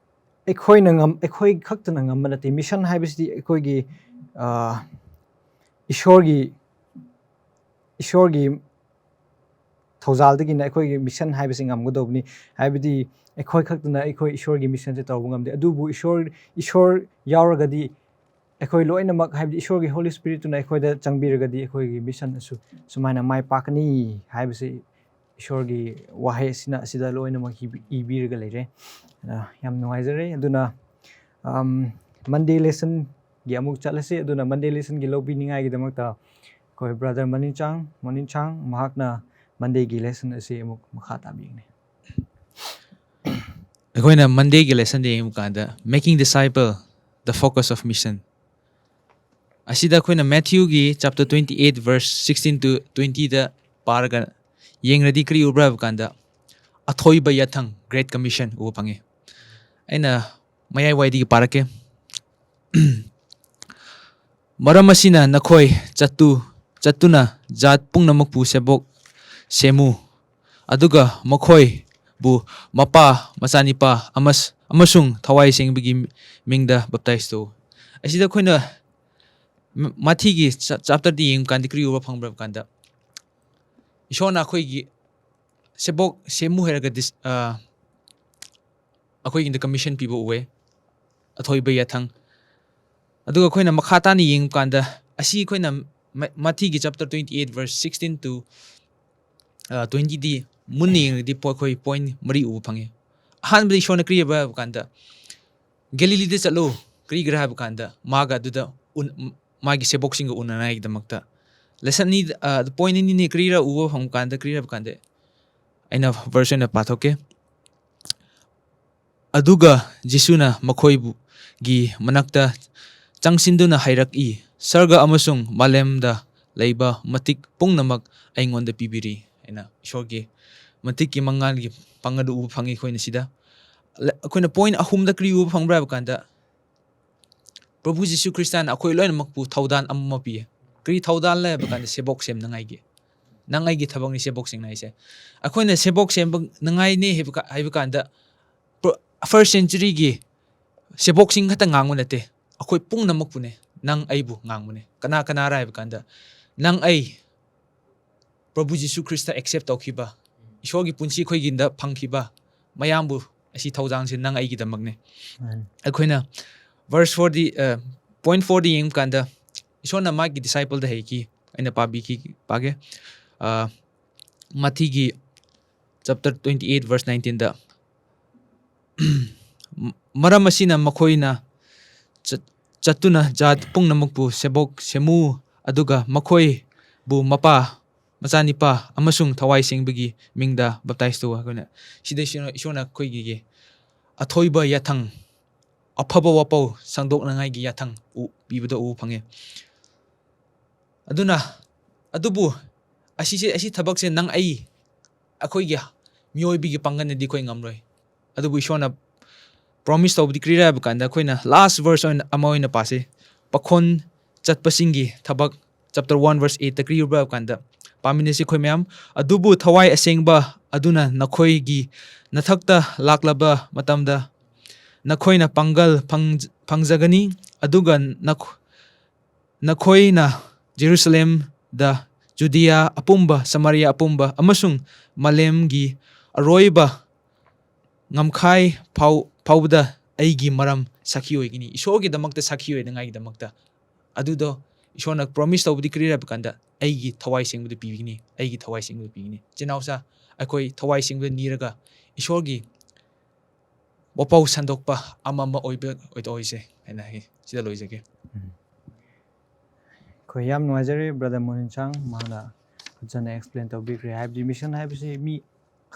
ꯑꯩꯈꯣꯏꯅ ꯉꯝ-, ꯑꯩꯈꯣꯏ ꯈꯛꯇꯅ ꯉꯝꯕ ꯅꯠꯇꯦ꯫ Mission ꯍꯥꯏꯕꯁꯤꯗꯤ ꯑꯩꯈꯣꯏꯒꯤ, ꯑ, ꯏꯁꯣꯔꯒꯤ, ꯏꯁꯣꯔꯒꯤ ꯊꯧꯖꯥꯜꯗꯒꯤꯅ ꯑꯩꯈꯣꯏꯒꯤ mission ꯍꯥꯏꯕꯁꯤ ꯉꯝꯒꯗꯧꯕꯅꯤ꯫ ꯍꯥꯏꯕꯗꯤ ꯑꯩꯈꯣꯏ ꯈꯛꯇꯅ ꯑꯩꯈꯣꯏ ꯏꯁꯣꯔꯒꯤ mission ꯁꯦ ꯇꯧꯕ ꯉꯝꯗꯦ꯫ ꯑꯗꯨꯕꯨ ꯏꯁꯣꯔ, ꯏꯁꯣꯔ ꯌꯥꯎꯔꯒꯗꯤ ꯑꯩꯈꯣꯏ ꯂꯣꯏꯅꯃꯛ, ꯍꯥꯏꯕꯗꯤ ꯏꯁꯣꯔꯒꯤ Holy Spirit ꯇꯨꯅ ꯑꯩꯈꯣꯏꯗ ꯆꯪꯕꯤꯔꯒꯗꯤ ꯑꯩꯈꯣꯏꯒꯤ mission ꯑꯁꯨ ꯁꯨꯃꯥꯏꯅ ꯃꯥꯏ ꯄꯥꯛꯀꯅꯤ ꯍꯥꯏꯕꯁꯤ ꯏꯁꯣꯔꯒꯤ ꯋꯥꯍꯩ ꯑꯁꯤꯅ ꯑꯁꯤꯗ ꯂꯣꯏꯅꯃꯛ ꯏꯕꯤ-, ꯏꯕꯤꯔꯒ ꯂꯩꯔꯦ꯫ ꯑ, ꯌꯥꯝ ꯅꯨꯡꯉꯥꯏꯖꯔꯦ꯫ ꯑꯗꯨꯅ, ꯑꯝ, Monday lesson ꯒꯤ ꯑꯃꯨꯛ ꯆꯠꯂꯁꯤ꯫ ꯑꯗꯨꯅ Monday lesson ꯒꯤ ꯂꯧꯕꯤꯅꯤꯡꯉꯥꯏꯒꯤꯗꯃꯛꯇ ꯑꯩꯈꯣꯏ brother ꯃꯅꯤꯡꯆꯥꯡ, ꯃꯅꯤꯡꯆꯥꯡ, ꯃꯍꯥꯛꯅ Monday ꯒꯤ lesson ꯑꯁꯤ ꯑꯃꯨꯛ ꯃꯈꯥ ꯇꯥꯕꯤꯒꯅꯤ꯫ ꯑꯩꯈꯣꯏꯅ Monday ꯒꯤ lesson ꯗ ꯌꯦꯡꯕ ꯀꯥꯟꯗ, "Making disciple, the focus of mission." ꯑꯁꯤꯗ ꯑꯩꯈꯣꯏꯅ Matthew ꯒꯤ chapter twenty eight verse sixteen to twenty ꯗ ꯄꯥꯔꯒ ꯌꯦꯡꯂꯗꯤ ꯀꯔꯤ ꯎꯕ꯭ꯔꯥ ꯍꯥꯏꯕ ꯀꯥꯟꯗ, ꯑꯊꯣꯏꯕ ꯌꯥꯊꯪ, Great Commission, ꯎꯕ ꯐꯪꯉꯤ꯫ ꯑꯩꯅ ꯃꯌꯥꯏꯋꯥꯏꯗꯒꯤ ꯄꯥꯔꯛꯀꯦ꯫ "ꯃꯔꯝ ꯑꯁꯤꯅ ꯅꯈꯣꯏ ꯆꯠꯇꯨ-, ꯆꯠꯇꯨꯅ ꯖꯥꯠ ꯄꯨꯝꯅꯃꯛꯄꯨ ꯁꯦꯕꯣꯛ ꯁꯦꯝꯃꯨ, ꯑꯗꯨꯒ ꯃꯈꯣꯏꯕꯨ ꯃꯄꯥ, ꯃꯆꯥꯅꯤꯄꯥ ꯑꯃꯁ-, ꯑꯃꯁꯨꯡ ꯊꯋꯥꯏ ꯁꯦꯡꯕꯒꯤ ꯃꯤꯡꯗ baptize ꯇꯧ꯫" ꯑꯁꯤꯗ ꯑꯩꯈꯣꯏꯅ ꯃ-, ꯃꯥꯊꯤꯒꯤ ꯆ-, chapter ꯗ ꯌꯦꯡꯕ ꯀꯥꯟꯗ ꯀꯔꯤ ꯎꯕ ꯐꯪꯕ꯭ꯔꯥ ꯍꯥꯏꯕ ꯀꯥꯟꯗ, ꯏꯁꯣꯔꯅ ꯑꯩꯈꯣꯏꯒꯤ ꯁꯦꯕꯣꯛ ꯁꯦꯝꯃꯨ ꯍꯥꯏꯔꯒ ꯗꯤꯁ-, ꯑ, ꯑꯩꯈꯣꯏꯒꯤꯗ commission ꯄꯤꯕ ꯎꯑꯦ꯫ ꯑꯊꯣꯏꯕ ꯌꯥꯊꯪ꯫ ꯑꯗꯨꯒ ꯑꯩꯈꯣꯏꯅ ꯃꯈꯥ ꯇꯥꯅ ꯌꯦꯡꯕ ꯀꯥꯟꯗ, ꯑꯁꯤ ꯑꯩꯈꯣꯏꯅ ꯃ-, ꯃꯊꯤꯒꯤ chapter twenty eight verse sixteen to, ꯑ, twenty ꯗꯤ ꯃꯨꯟꯅ ꯌꯦꯡꯂꯗꯤ ꯄꯣ-, ꯑꯩꯈꯣꯏ point ꯃꯔꯤ ꯎꯕ ꯐꯪꯉꯤ꯫ ꯑꯍꯥꯟꯕꯗ ꯏꯁꯣꯔꯅ ꯀꯔꯤ ꯍꯥꯏꯕ ꯍꯥꯏꯕ ꯀꯥꯟꯗ, "ꯒꯦꯂꯤꯂꯤꯗ ꯆꯠꯂꯨ", ꯀꯔꯤꯒꯤꯔꯥ ꯍꯥꯏꯕ ꯀꯥꯟꯗ, ꯃꯥꯒ ꯑꯗꯨꯗ ꯎꯟ-, ꯃꯥꯒꯤ ꯁꯦꯕꯣꯛꯁꯤꯡꯒ ꯎꯅꯅꯉꯥꯏꯒꯤꯗꯃꯛꯇ꯫ Lesson ꯑꯅꯤ, ꯑ, point ꯑꯅꯤꯅꯤ, ꯀꯔꯤꯔꯥ ꯎꯕ ꯐꯪꯕ ꯀꯥꯟꯗ, ꯀꯔꯤ ꯍꯥꯏꯕ ꯀꯥꯟꯗ, ꯑꯩꯅ verse ꯑꯣꯏꯅ ꯄꯥꯊꯣꯛꯀꯦ꯫ ꯑꯗꯨꯒ ꯖꯤꯁꯨꯅ ꯃꯈꯣꯏꯕꯨꯒꯤ ꯃꯅꯥꯛꯇ ꯆꯪꯁꯤꯟꯗꯨꯅ ꯍꯥꯏꯔꯛꯏ, "ꯁꯔꯒ ꯑꯃꯁꯨꯡ ꯃꯥꯂꯦꯝꯗ ꯂꯩꯕ ꯃꯇꯤꯛ ꯄꯨꯝꯅꯃꯛ ꯑꯩꯉꯣꯟꯗ ꯄꯤꯕꯤꯔꯤ" ꯍꯥꯏꯅ꯫ ꯏꯁꯣꯔꯒꯤ ꯃꯇꯤꯛꯀꯤ ꯃꯉꯥꯜꯒꯤ ꯄꯥꯡꯒꯜ ꯎꯕ ꯐꯪꯉꯤ ꯑꯩꯈꯣꯏꯅ ꯁꯤꯗ꯫ ꯂ-, ꯑꯩꯈꯣꯏꯅ point ꯑꯍꯨꯝꯗ ꯀꯔꯤ ꯎꯕ ꯐꯪꯕ꯭ꯔꯥ ꯍꯥꯏꯕ ꯀꯥꯟꯗ, ꯄ꯭ꯔꯚꯨ ꯖꯤꯁꯨ ꯈ꯭ꯔꯤꯁꯇꯅ ꯑꯩꯈꯣꯏ ꯂꯣꯏꯅꯃꯛꯄꯨ ꯊꯧꯗꯥꯟ ꯑꯃ ꯄꯤꯌꯦ꯫ ꯀꯔꯤ ꯊꯧꯗꯥꯟ ꯂꯩ ꯍꯥꯏꯕ ꯀꯥꯟꯗ, ꯁꯦꯕꯣꯛ ꯁꯦꯝꯅꯉꯥꯏꯒꯤ꯫ ꯅꯪ ꯑꯩꯒꯤ ꯊꯕꯛꯅꯤ ꯁꯦꯕꯣꯛ ꯁꯦꯝꯅꯉꯥꯏꯁꯦ꯫ ꯑꯩꯈꯣꯏꯅ ꯁꯦꯕꯣꯛ ꯁꯦꯝꯅꯉꯥꯏꯅꯤ ꯍꯥꯏꯕ ꯀꯥ-, ꯍꯥꯏꯕ ꯀꯥꯟꯗ, ꯄ꯭ꯔ-, first centuryꯒꯤ ꯁꯦꯕꯣꯛꯁꯤꯡ ꯈꯛꯇ ꯉꯥꯡꯕ ꯅꯠꯇꯦ, ꯑꯩꯈꯣꯏ ꯄꯨꯝꯅꯃꯛꯄꯨꯅꯦ, ꯅꯪ ꯑꯩꯕꯨ ꯉꯥꯡꯕꯅꯦ꯫ ꯀꯅꯥ ꯀꯅꯥꯔ ꯍꯥꯏꯕ ꯀꯥꯟꯗ, ꯅꯪ ꯑꯩ ꯄ꯭ꯔꯚꯨ ꯖꯤꯁꯨ ꯈ꯭ꯔꯤꯁꯇ accept ꯇꯧꯈꯤꯕ, ꯏꯁꯣꯔꯒꯤ ꯄꯨꯟꯁꯤ ꯑꯩꯈꯣꯏꯒꯤꯗ ꯐꯪꯈꯤꯕ ꯃꯌꯥꯝꯕꯨ, ꯑꯁꯤ ꯊꯧꯗꯥꯡꯁꯦ ꯅꯪ ꯑꯩꯒꯤꯗꯃꯛꯅꯦ꯫ ꯑꯩꯈꯣꯏꯅ verse fourꯗꯤ, ꯑ, point fourꯗꯤ ꯌꯦꯡꯕ ꯀꯥꯟꯗ, ꯏꯁꯣꯔꯅ ꯃꯥꯒꯤ discipleꯗ ꯍꯩꯈꯤ꯫ ꯑꯩꯅ ꯄꯥꯕꯤꯈꯤ, ꯄꯥꯒꯦ꯫ ꯑ, ꯃꯊꯤꯒꯤ chapter twenty eight verse nineteenꯗ, "ꯃꯔꯝ ꯑꯁꯤꯅ ꯃꯈꯣꯏꯅ ꯆꯠ-, ꯆꯠꯇꯨꯅ ꯖꯥꯠ ꯄꯨꯝꯅꯃꯛꯄꯨ ꯁꯦꯕꯣꯛ ꯁꯦꯝꯃꯨ, ꯑꯗꯨꯒ ꯃꯈꯣꯏꯕꯨ ꯃꯄꯥ, ꯃꯆꯥꯅꯤꯄꯥ ꯑꯃꯁꯨꯡ ꯊꯋꯥꯏ ꯁꯦꯡꯕꯒꯤ ꯃꯤꯡꯗ ꯕꯞꯇꯥꯏꯁ ꯇꯧ" ꯍꯥꯏꯅ꯫ ꯁꯤꯗ ꯏꯁꯣꯔꯅ, ꯏꯁꯣꯔꯅ ꯑꯩꯈꯣꯏꯒꯤ ꯑꯊꯣꯏꯕ ꯌꯥꯊꯪ, ꯑꯐꯕ ꯋꯥꯄꯥꯎ ꯁꯟꯗꯣꯛꯅꯉꯥꯏꯒꯤ ꯌꯥꯊꯪ ꯎ-, ꯄꯤꯕꯗ ꯎꯕ ꯐꯪꯉꯦ꯫ ꯑꯗꯨꯅ, ꯑꯗꯨꯕꯨ ꯑꯁꯤꯁꯦ, ꯑꯁꯤ ꯊꯕꯛꯁꯦ ꯅꯪ ꯑꯩ, ꯑꯩꯈꯣꯏꯒꯤ ꯃꯤꯑꯣꯏꯕꯒꯤ ꯄꯥꯡꯒꯜꯅꯗꯤ ꯑꯩꯈꯣꯏ ꯉꯝꯂꯣꯏ꯫ ꯑꯗꯨꯕꯨ ꯏꯁꯣꯔꯅ promise ꯇꯧꯕꯗꯤ ꯀꯔꯤꯔꯥ ꯍꯥꯏꯕ ꯀꯥꯟꯗ, ꯑꯩꯈꯣꯏꯅ last verse ꯑꯣꯏꯅ, ꯑꯃ ꯑꯣꯏꯅ ꯄꯥꯁꯤ꯫ ꯄꯥꯈꯣꯟ ꯆꯠꯄꯁꯤꯡꯒꯤ ꯊꯕꯛ, chapter one verse eightꯇ ꯀꯔꯤ ꯎꯕ꯭ꯔꯥ ꯍꯥꯏꯕ ꯀꯥꯟꯗ, ꯄꯥꯃꯤꯟꯅꯁꯤ ꯑꯩꯈꯣꯏ ꯃꯌꯥꯝ꯫ "ꯑꯗꯨꯕꯨ ꯊꯋꯥꯏ ꯑꯁꯦꯡꯕ ꯑꯗꯨꯅ ꯅꯈꯣꯏꯒꯤ ꯅꯊꯛꯇ ꯂꯥꯛꯂꯕ ꯃꯇꯝꯗ, ꯅꯈꯣꯏꯅ ꯄꯥꯡꯒꯜ ꯐꯪ-, ꯐꯪꯖꯒꯅꯤ, ꯑꯗꯨꯒ ꯅꯈꯣ-, ꯅꯈꯣꯏꯅ ꯖꯦꯔꯨꯁꯂꯦꯝꯗ, ꯖꯨꯗꯤꯌꯥ ꯑꯄꯨꯝꯕ, ꯁꯃꯥꯔꯤꯌꯥ ꯑꯄꯨꯝꯕ ꯑꯃꯁꯨꯡ ꯃꯥꯂꯦꯝꯒꯤ ꯑꯔꯣꯏꯕ ꯉꯝꯈꯥꯏ ꯐꯥꯎ-, ꯐꯥꯎꯕꯗ ꯑꯩꯒꯤ ꯃꯔꯝ ꯁꯥꯈꯤ ꯑꯣꯏꯒꯅꯤ, ꯏꯁꯣꯔꯒꯤꯗꯃꯛꯇ ꯁꯥꯈꯤ ꯑꯣꯏꯅꯉꯥꯏꯒꯤꯗꯃꯛꯇ꯫ ꯑꯗꯨꯗꯣ ꯏꯁꯣꯔꯅ ꯄ꯭ꯔꯣꯃꯤꯁ ꯇꯧꯕꯗꯤ ꯀꯔꯤ ꯍꯥꯏꯕ ꯀꯥꯟꯗ, "ꯑꯩꯒꯤ ꯊꯋꯥꯏ ꯁꯦꯡꯕꯗꯨ ꯄꯤꯕꯤꯒꯅꯤ, ꯑꯩꯒꯤ ꯊꯋꯥꯏ ꯁꯦꯡꯕꯗꯨ ꯄꯤꯒꯅꯤ"꯫ ꯏꯆꯤꯟ ꯏꯅꯥꯎꯁꯥ, ꯑꯩꯈꯣꯏ ꯊꯋꯥꯏ ꯁꯦꯡꯕꯗ ꯅꯤꯔꯒ ꯏꯁꯣꯔꯒꯤ ꯋꯥꯄꯥꯎ ꯁꯟꯗꯣꯛꯄ ꯑꯃ ꯑꯃ ꯑꯣꯏꯕ ꯑꯣꯏꯁꯦ ꯍꯥꯏꯅ ꯍꯥꯏ꯫ ꯁꯤꯗ ꯂꯣꯏꯖꯒꯦ꯫ ꯑꯩꯈꯣꯏ ꯌꯥꯝ ꯅꯨꯡꯉꯥꯏꯖꯔꯦ ꯕ꯭ꯔꯗꯔ ꯃꯣꯍꯟ ꯁꯥꯡ, ꯃꯍꯥꯛꯅ ꯐꯖꯅ ꯑꯦꯛꯁꯄ꯭ꯂꯦꯟ ꯇꯧꯕꯤꯈ꯭ꯔꯦ꯫ ꯍꯥꯏꯕꯗꯤ ꯃꯤꯁꯟ ꯍꯥꯏꯕꯁꯤ ꯃꯤ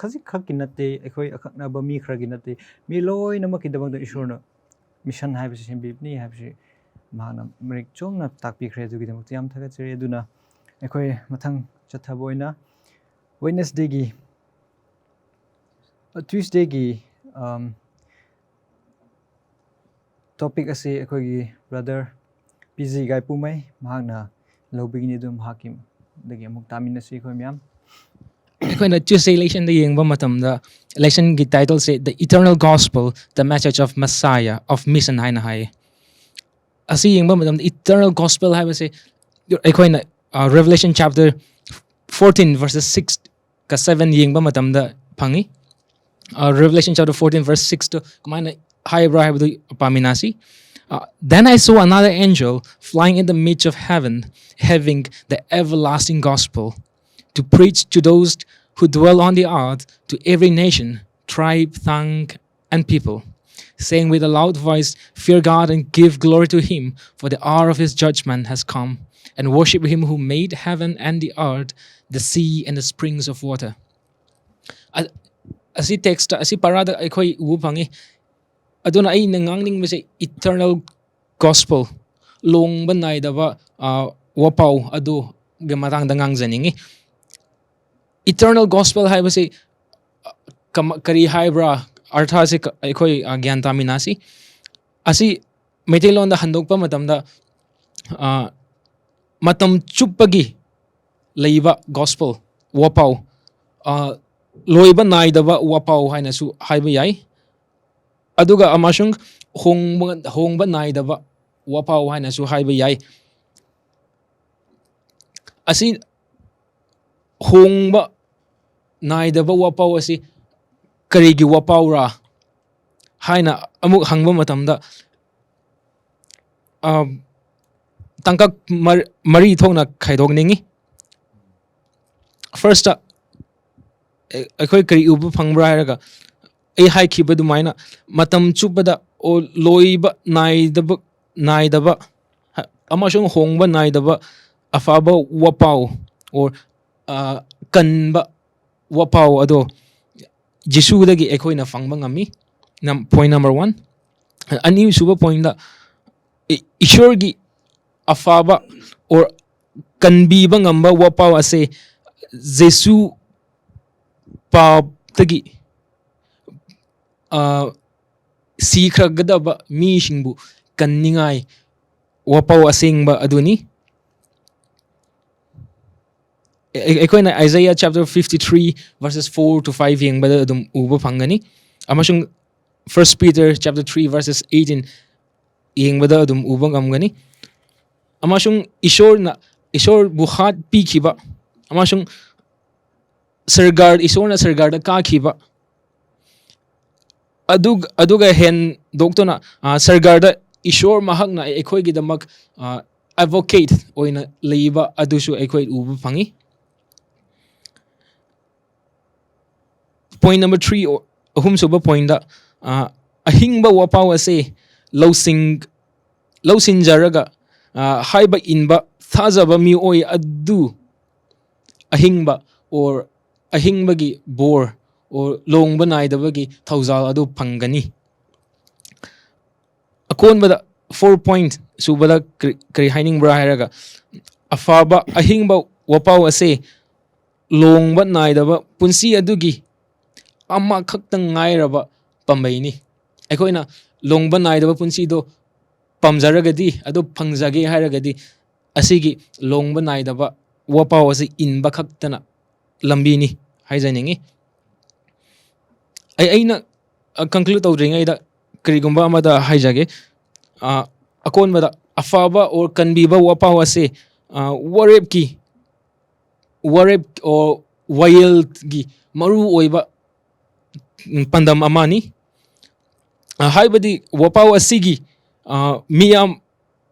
ꯈꯖꯤꯛꯈꯛꯀꯤ ꯅꯠꯇꯦ, ꯑꯩꯈꯣꯏ ꯑꯀꯛꯅꯕ ꯃꯤ ꯈꯔꯒꯤ ꯅꯠꯇꯦ, ꯃꯤ ꯂꯣꯏꯅꯃꯛꯀꯤꯗꯃꯛꯇ ꯏꯁꯣꯔꯅ ꯃꯤꯁꯟ ꯍꯥꯏꯕꯁꯤ ꯁꯦꯝꯕꯤꯕꯅꯤ ꯍꯥꯏꯕꯁꯤ ꯃꯍꯥꯛꯅ ꯃꯔꯤꯛ ꯆꯨꯝꯅ ꯇꯥꯛꯄꯤꯈ꯭ꯔꯦ꯫ ꯑꯗꯨꯒꯤꯗꯃꯛꯇ ꯌꯥꯝ ꯊꯥꯒꯠꯆꯔꯤ꯫ ꯑꯗꯨꯅ ꯑꯩꯈꯣꯏ ꯃꯊꯪ ꯆꯠꯊꯕ ꯑꯣꯏꯅ ꯋꯦꯗꯅꯁꯗꯦꯒꯤ ꯇ꯭ꯌꯨꯁꯗꯦꯒꯤ ꯇꯣꯄꯤꯛ ꯑꯁꯤ ꯑꯩꯈꯣꯏꯒꯤ ꯕ꯭ꯔꯗꯔ ꯄꯤ ꯖꯤ ꯒꯥꯏꯄꯨꯃꯩ ꯃꯍꯥꯛꯅ ꯂꯧꯕꯤꯒꯅꯤ꯫ ꯑꯗꯨ ꯃꯍꯥꯛꯀꯤ ꯗꯒꯤ ꯑꯃꯨꯛ ꯇꯥꯃꯤꯟꯅꯁꯤ ꯑꯩꯈꯣꯏ ꯃꯌꯥꯝ꯫ ꯑꯩꯈꯣꯏꯅ ꯇ꯭ꯌꯨꯁꯗꯦ ꯂꯦꯁꯟꯗ ꯌꯦꯡꯕ ꯃꯇꯝꯗ ꯂꯦꯁꯟꯒꯤ ꯇꯥꯏꯇꯜꯁꯦ The Eternal Gospel, The Message of Messiah of Mission ꯍꯥꯏꯅ ꯍꯥꯏꯌꯦ꯫ ꯑꯁꯤ ꯌꯦꯡꯕ ꯃꯇꯝꯗ Eternal Gospel ꯍꯥꯏꯕꯁꯦ ꯑꯩꯈꯣꯏꯅ Revelation chapter fourteen verses six ꯀ seven ꯌꯦꯡꯕ ꯃꯇꯝꯗ ꯐꯪꯉꯤ꯫ Revelation chapter fourteen verse six two ꯀꯃꯥꯏꯅ ꯍꯥꯏꯕ꯭ꯔꯥ ꯍꯥꯏꯕꯗꯨ ꯄꯥꯃꯤꯟꯅꯁꯤ꯫ Then I saw another angel flying in the midst of heaven, having the everlasting gospel to preach to those who dwell on the earth, to every nation, tribe, tongue, and people, saying with a loud voice, "Fear God and give glory to him, for the hour of his judgment has come, and worship him who made heaven and the earth, the sea and the springs of water." ꯑꯁꯤ text, ꯑꯁꯤ ꯄꯔꯥꯗ ꯑꯩꯈꯣꯏ ꯎꯕ ꯐꯪꯉꯤ꯫ ꯑꯗꯨꯅ ꯑꯩꯅ ꯉꯥꯡꯅꯤꯡꯕꯁꯦ eternal gospel, ꯂꯣꯡꯕ ꯅꯥꯏꯗꯕ ꯋꯥꯄꯥꯎ ꯑꯗꯨꯒꯤ ꯃꯇꯥꯡꯗ ꯉꯥꯡꯖꯅꯤꯡꯉꯤ꯫ Eternal gospel ꯍꯥꯏꯕꯁꯤ ꯀꯔꯤ ꯍꯥꯏꯕ꯭ꯔꯥ, ꯑꯔꯊꯁꯤ ꯑꯩꯈꯣꯏ ꯒ꯭ꯌꯥꯟ ꯇꯥꯃꯤꯟꯅꯁꯤ꯫ ꯑꯁꯤ ꯃꯩꯇꯩꯂꯣꯟꯗ ꯍꯟꯗꯣꯛꯄ ꯃꯇꯝꯗ ꯃꯇꯝ ꯆꯨꯞꯄꯒꯤ ꯂꯩꯕ gospel, ꯋꯥꯄꯥꯎ, ꯂꯣꯏꯕ ꯅꯥꯏꯗꯕ ꯋꯥꯄꯥꯎ ꯍꯥꯏꯅꯁꯨ ꯍꯥꯏꯕ ꯌꯥꯏ꯫ ꯑꯗꯨꯒ ꯑꯃꯁꯨꯡ ꯍꯣꯡꯕ, ꯍꯣꯡꯕ ꯅꯥꯏꯗꯕ ꯋꯥꯄꯥꯎ ꯍꯥꯏꯅꯁꯨ ꯍꯥꯏꯕ ꯌꯥꯏ꯫ ꯑꯁꯤ ꯍꯣꯡꯕ ꯅꯥꯏꯗꯕ ꯋꯥꯄꯥꯎ ꯑꯁꯤ ꯀꯔꯤꯒꯤ ꯋꯥꯄꯥꯎꯔꯥ? ꯍꯥꯏꯅ ꯑꯃꯨꯛ ꯍꯪꯕ ꯃꯇꯝꯗ, ꯑ, ꯇꯥꯡꯀꯛ ꯃꯔ-, ꯃꯔꯤ ꯊꯣꯛꯅ ꯈꯥꯏꯗꯣꯛꯅꯤꯡꯉꯤ꯫ ꯐꯥꯔꯁꯇ, ꯑꯩ-, ꯑꯩꯈꯣꯏ ꯀꯔꯤ ꯎꯕ ꯐꯪꯕ꯭ꯔꯥ ꯍꯥꯏꯔꯒ, ꯑꯩ ꯍꯥꯏꯈꯤꯕ ꯑꯗꯨꯃꯥꯏꯅ ꯃꯇꯝ ꯆꯨꯞꯄꯗ, ꯑꯣ, ꯂꯣꯏꯕ ꯅꯥꯏꯗꯕ, ꯅꯥꯏꯗꯕ, ꯍ-, ꯑꯃꯁꯨꯡ ꯍꯣꯡꯕ ꯅꯥꯏꯗꯕ ꯑꯐꯕ ꯋꯥꯄꯥꯎ, or, ꯑ, ꯀꯟꯕ ꯋꯥꯄꯥꯎ ꯑꯗꯣ ꯖꯤꯁꯨꯗꯒꯤ ꯑꯩꯈꯣꯏꯅ ꯐꯪꯕ ꯉꯝꯃꯤ꯫ ꯅꯝ-, point number one꯫ ꯑꯅꯤꯁꯨꯕ ꯄꯣꯏꯟꯗ, ꯏ-, ꯏꯁꯣꯔꯒꯤ ꯑꯐꯕ or ꯀꯟꯕꯤꯕ ꯉꯝꯕ ꯋꯥꯄꯥꯎ ꯑꯁꯦ ꯖꯤꯁꯨ ꯄꯥꯞꯇꯒꯤ, ꯑ, ꯁꯤꯈ꯭ꯔꯒꯗꯕ ꯃꯤꯁꯤꯡꯕꯨ ꯀꯟꯅꯤꯡꯉꯥꯏ ꯋꯥꯄꯥꯎ ꯑꯁꯦꯡꯕ ꯑꯗꯨꯅꯤ꯫ ꯑꯩ-, ꯑꯩꯈꯣꯏꯅ Isaiah chapter fifty three verses four to five ꯌꯦꯡꯕꯗ ꯑꯗꯨꯝ ꯎꯕ ꯐꯪꯒꯅꯤ, ꯑꯃꯁꯨꯡ First Peter chapter three verses eighteen ꯌꯦꯡꯕꯗ ꯑꯗꯨꯝ ꯎꯕ ꯉꯝꯒꯅꯤ꯫ ꯑꯃꯁꯨꯡ ꯏꯁꯣꯔꯅ, ꯏꯁꯣꯔꯕꯨ ꯍꯥꯠꯄꯤꯈꯤꯕ, ꯑꯃꯁꯨꯡ ꯁꯔꯒꯥꯔ, ꯏꯁꯣꯔꯅ ꯁꯔꯒꯥꯔꯗ ꯀꯥꯈꯤꯕ, ꯑꯗꯨꯒ, ꯑꯗꯨꯒ ꯍꯦꯟꯗꯣꯛꯇꯨꯅ, ꯑ, ꯁꯔꯒꯥꯔꯗ ꯏꯁꯣꯔ ꯃꯍꯥꯛꯅ ꯑꯩꯈꯣꯏꯒꯤꯗꯃꯛ, ꯑ, advocate ꯑꯣꯏꯅ ꯂꯩꯕ ꯑꯗꯨꯁꯨ ꯑꯩꯈꯣꯏ ꯎꯕ ꯐꯪꯉꯤ꯫ Point number three, ꯑꯍꯨꯝꯁꯨꯕ ꯄꯣꯏꯟꯗ, ꯑ, ꯑꯍꯤꯡꯕ ꯋꯥꯄꯥꯎ ꯑꯁꯦ ꯂꯧꯁꯤꯡ-, ꯂꯧꯁꯤꯟꯖꯔꯒ, ꯑ, ꯍꯥꯏꯕ ꯏꯟꯕ ꯊꯥꯖꯕ ꯃꯤꯑꯣꯏ ꯑꯗꯨ ꯑꯍꯤꯡꯕ or ꯑꯍꯤꯡꯕꯒꯤ ꯕꯣꯔ or ꯂꯣꯡꯕ ꯅꯥꯏꯗꯕꯒꯤ ꯊꯧꯖꯥꯜ ꯑꯗꯨ ꯐꯪꯒꯅꯤ꯫ ꯑꯀꯣꯟꯕꯗ, four point ꯁꯨꯕꯗ ꯀꯔꯤ, ꯀꯔꯤ ꯍꯥꯏꯅꯤꯡꯕ꯭ꯔꯥ ꯍꯥꯏꯔꯒ, ꯑꯐꯕ ꯑꯍꯤꯡꯕ ꯋꯥꯄꯥꯎ ꯑꯁꯦ ꯂꯣꯡꯕ ꯅꯥꯏꯗꯕ ꯄꯨꯟꯁꯤ ꯑꯗꯨꯒꯤ ꯑꯃꯈꯛꯇ ꯉꯥꯏꯔꯕ ꯄꯥꯝꯕꯩꯅꯤ꯫ ꯑꯩꯈꯣꯏꯅ ꯂꯣꯡꯕ ꯅꯥꯏꯗꯕ ꯄꯨꯟꯁꯤꯗꯣ ꯄꯥꯝꯖꯔꯒꯗꯤ, ꯑꯗꯨ ꯐꯪꯖꯒꯦ ꯍꯥꯏꯔꯒꯗꯤ, ꯑꯁꯤꯒꯤ ꯂꯣꯡꯕ ꯅꯥꯏꯗꯕ ꯋꯥꯄꯥꯎ ꯑꯁꯤ ꯏꯟꯕ ꯈꯛꯇꯅ ꯂꯝꯕꯤꯅꯤ ꯍꯥꯏꯖꯅꯤꯡꯉꯤ꯫ ꯑꯩ, ꯑꯩꯅ, ꯑ, conclude ꯇꯧꯗ꯭ꯔꯤꯉꯩꯗ ꯀꯔꯤꯒꯨꯝꯕ ꯑꯃꯗ ꯍꯥꯏꯖꯒꯦ꯫ ꯑ, ꯑꯀꯣꯟꯕꯗ ꯑꯐꯕ or ꯀꯟꯕꯤꯕ ꯋꯥꯄꯥꯎ ꯑꯁꯤ, ꯑ, ꯋꯥꯔꯦꯞꯀꯤ, ꯋꯥꯔꯦꯞ or ꯋꯥꯌꯦꯜꯒꯤ ꯃꯔꯨ ꯑꯣꯏꯕ, ꯎꯝ, ꯄꯥꯟꯗꯝ ꯑꯃꯅꯤ꯫ ꯑ, ꯍꯥꯏꯕꯗꯤ ꯋꯥꯄꯥꯎ ꯑꯁꯤꯒꯤ, ꯑ, ꯃꯤꯌꯥꯝ,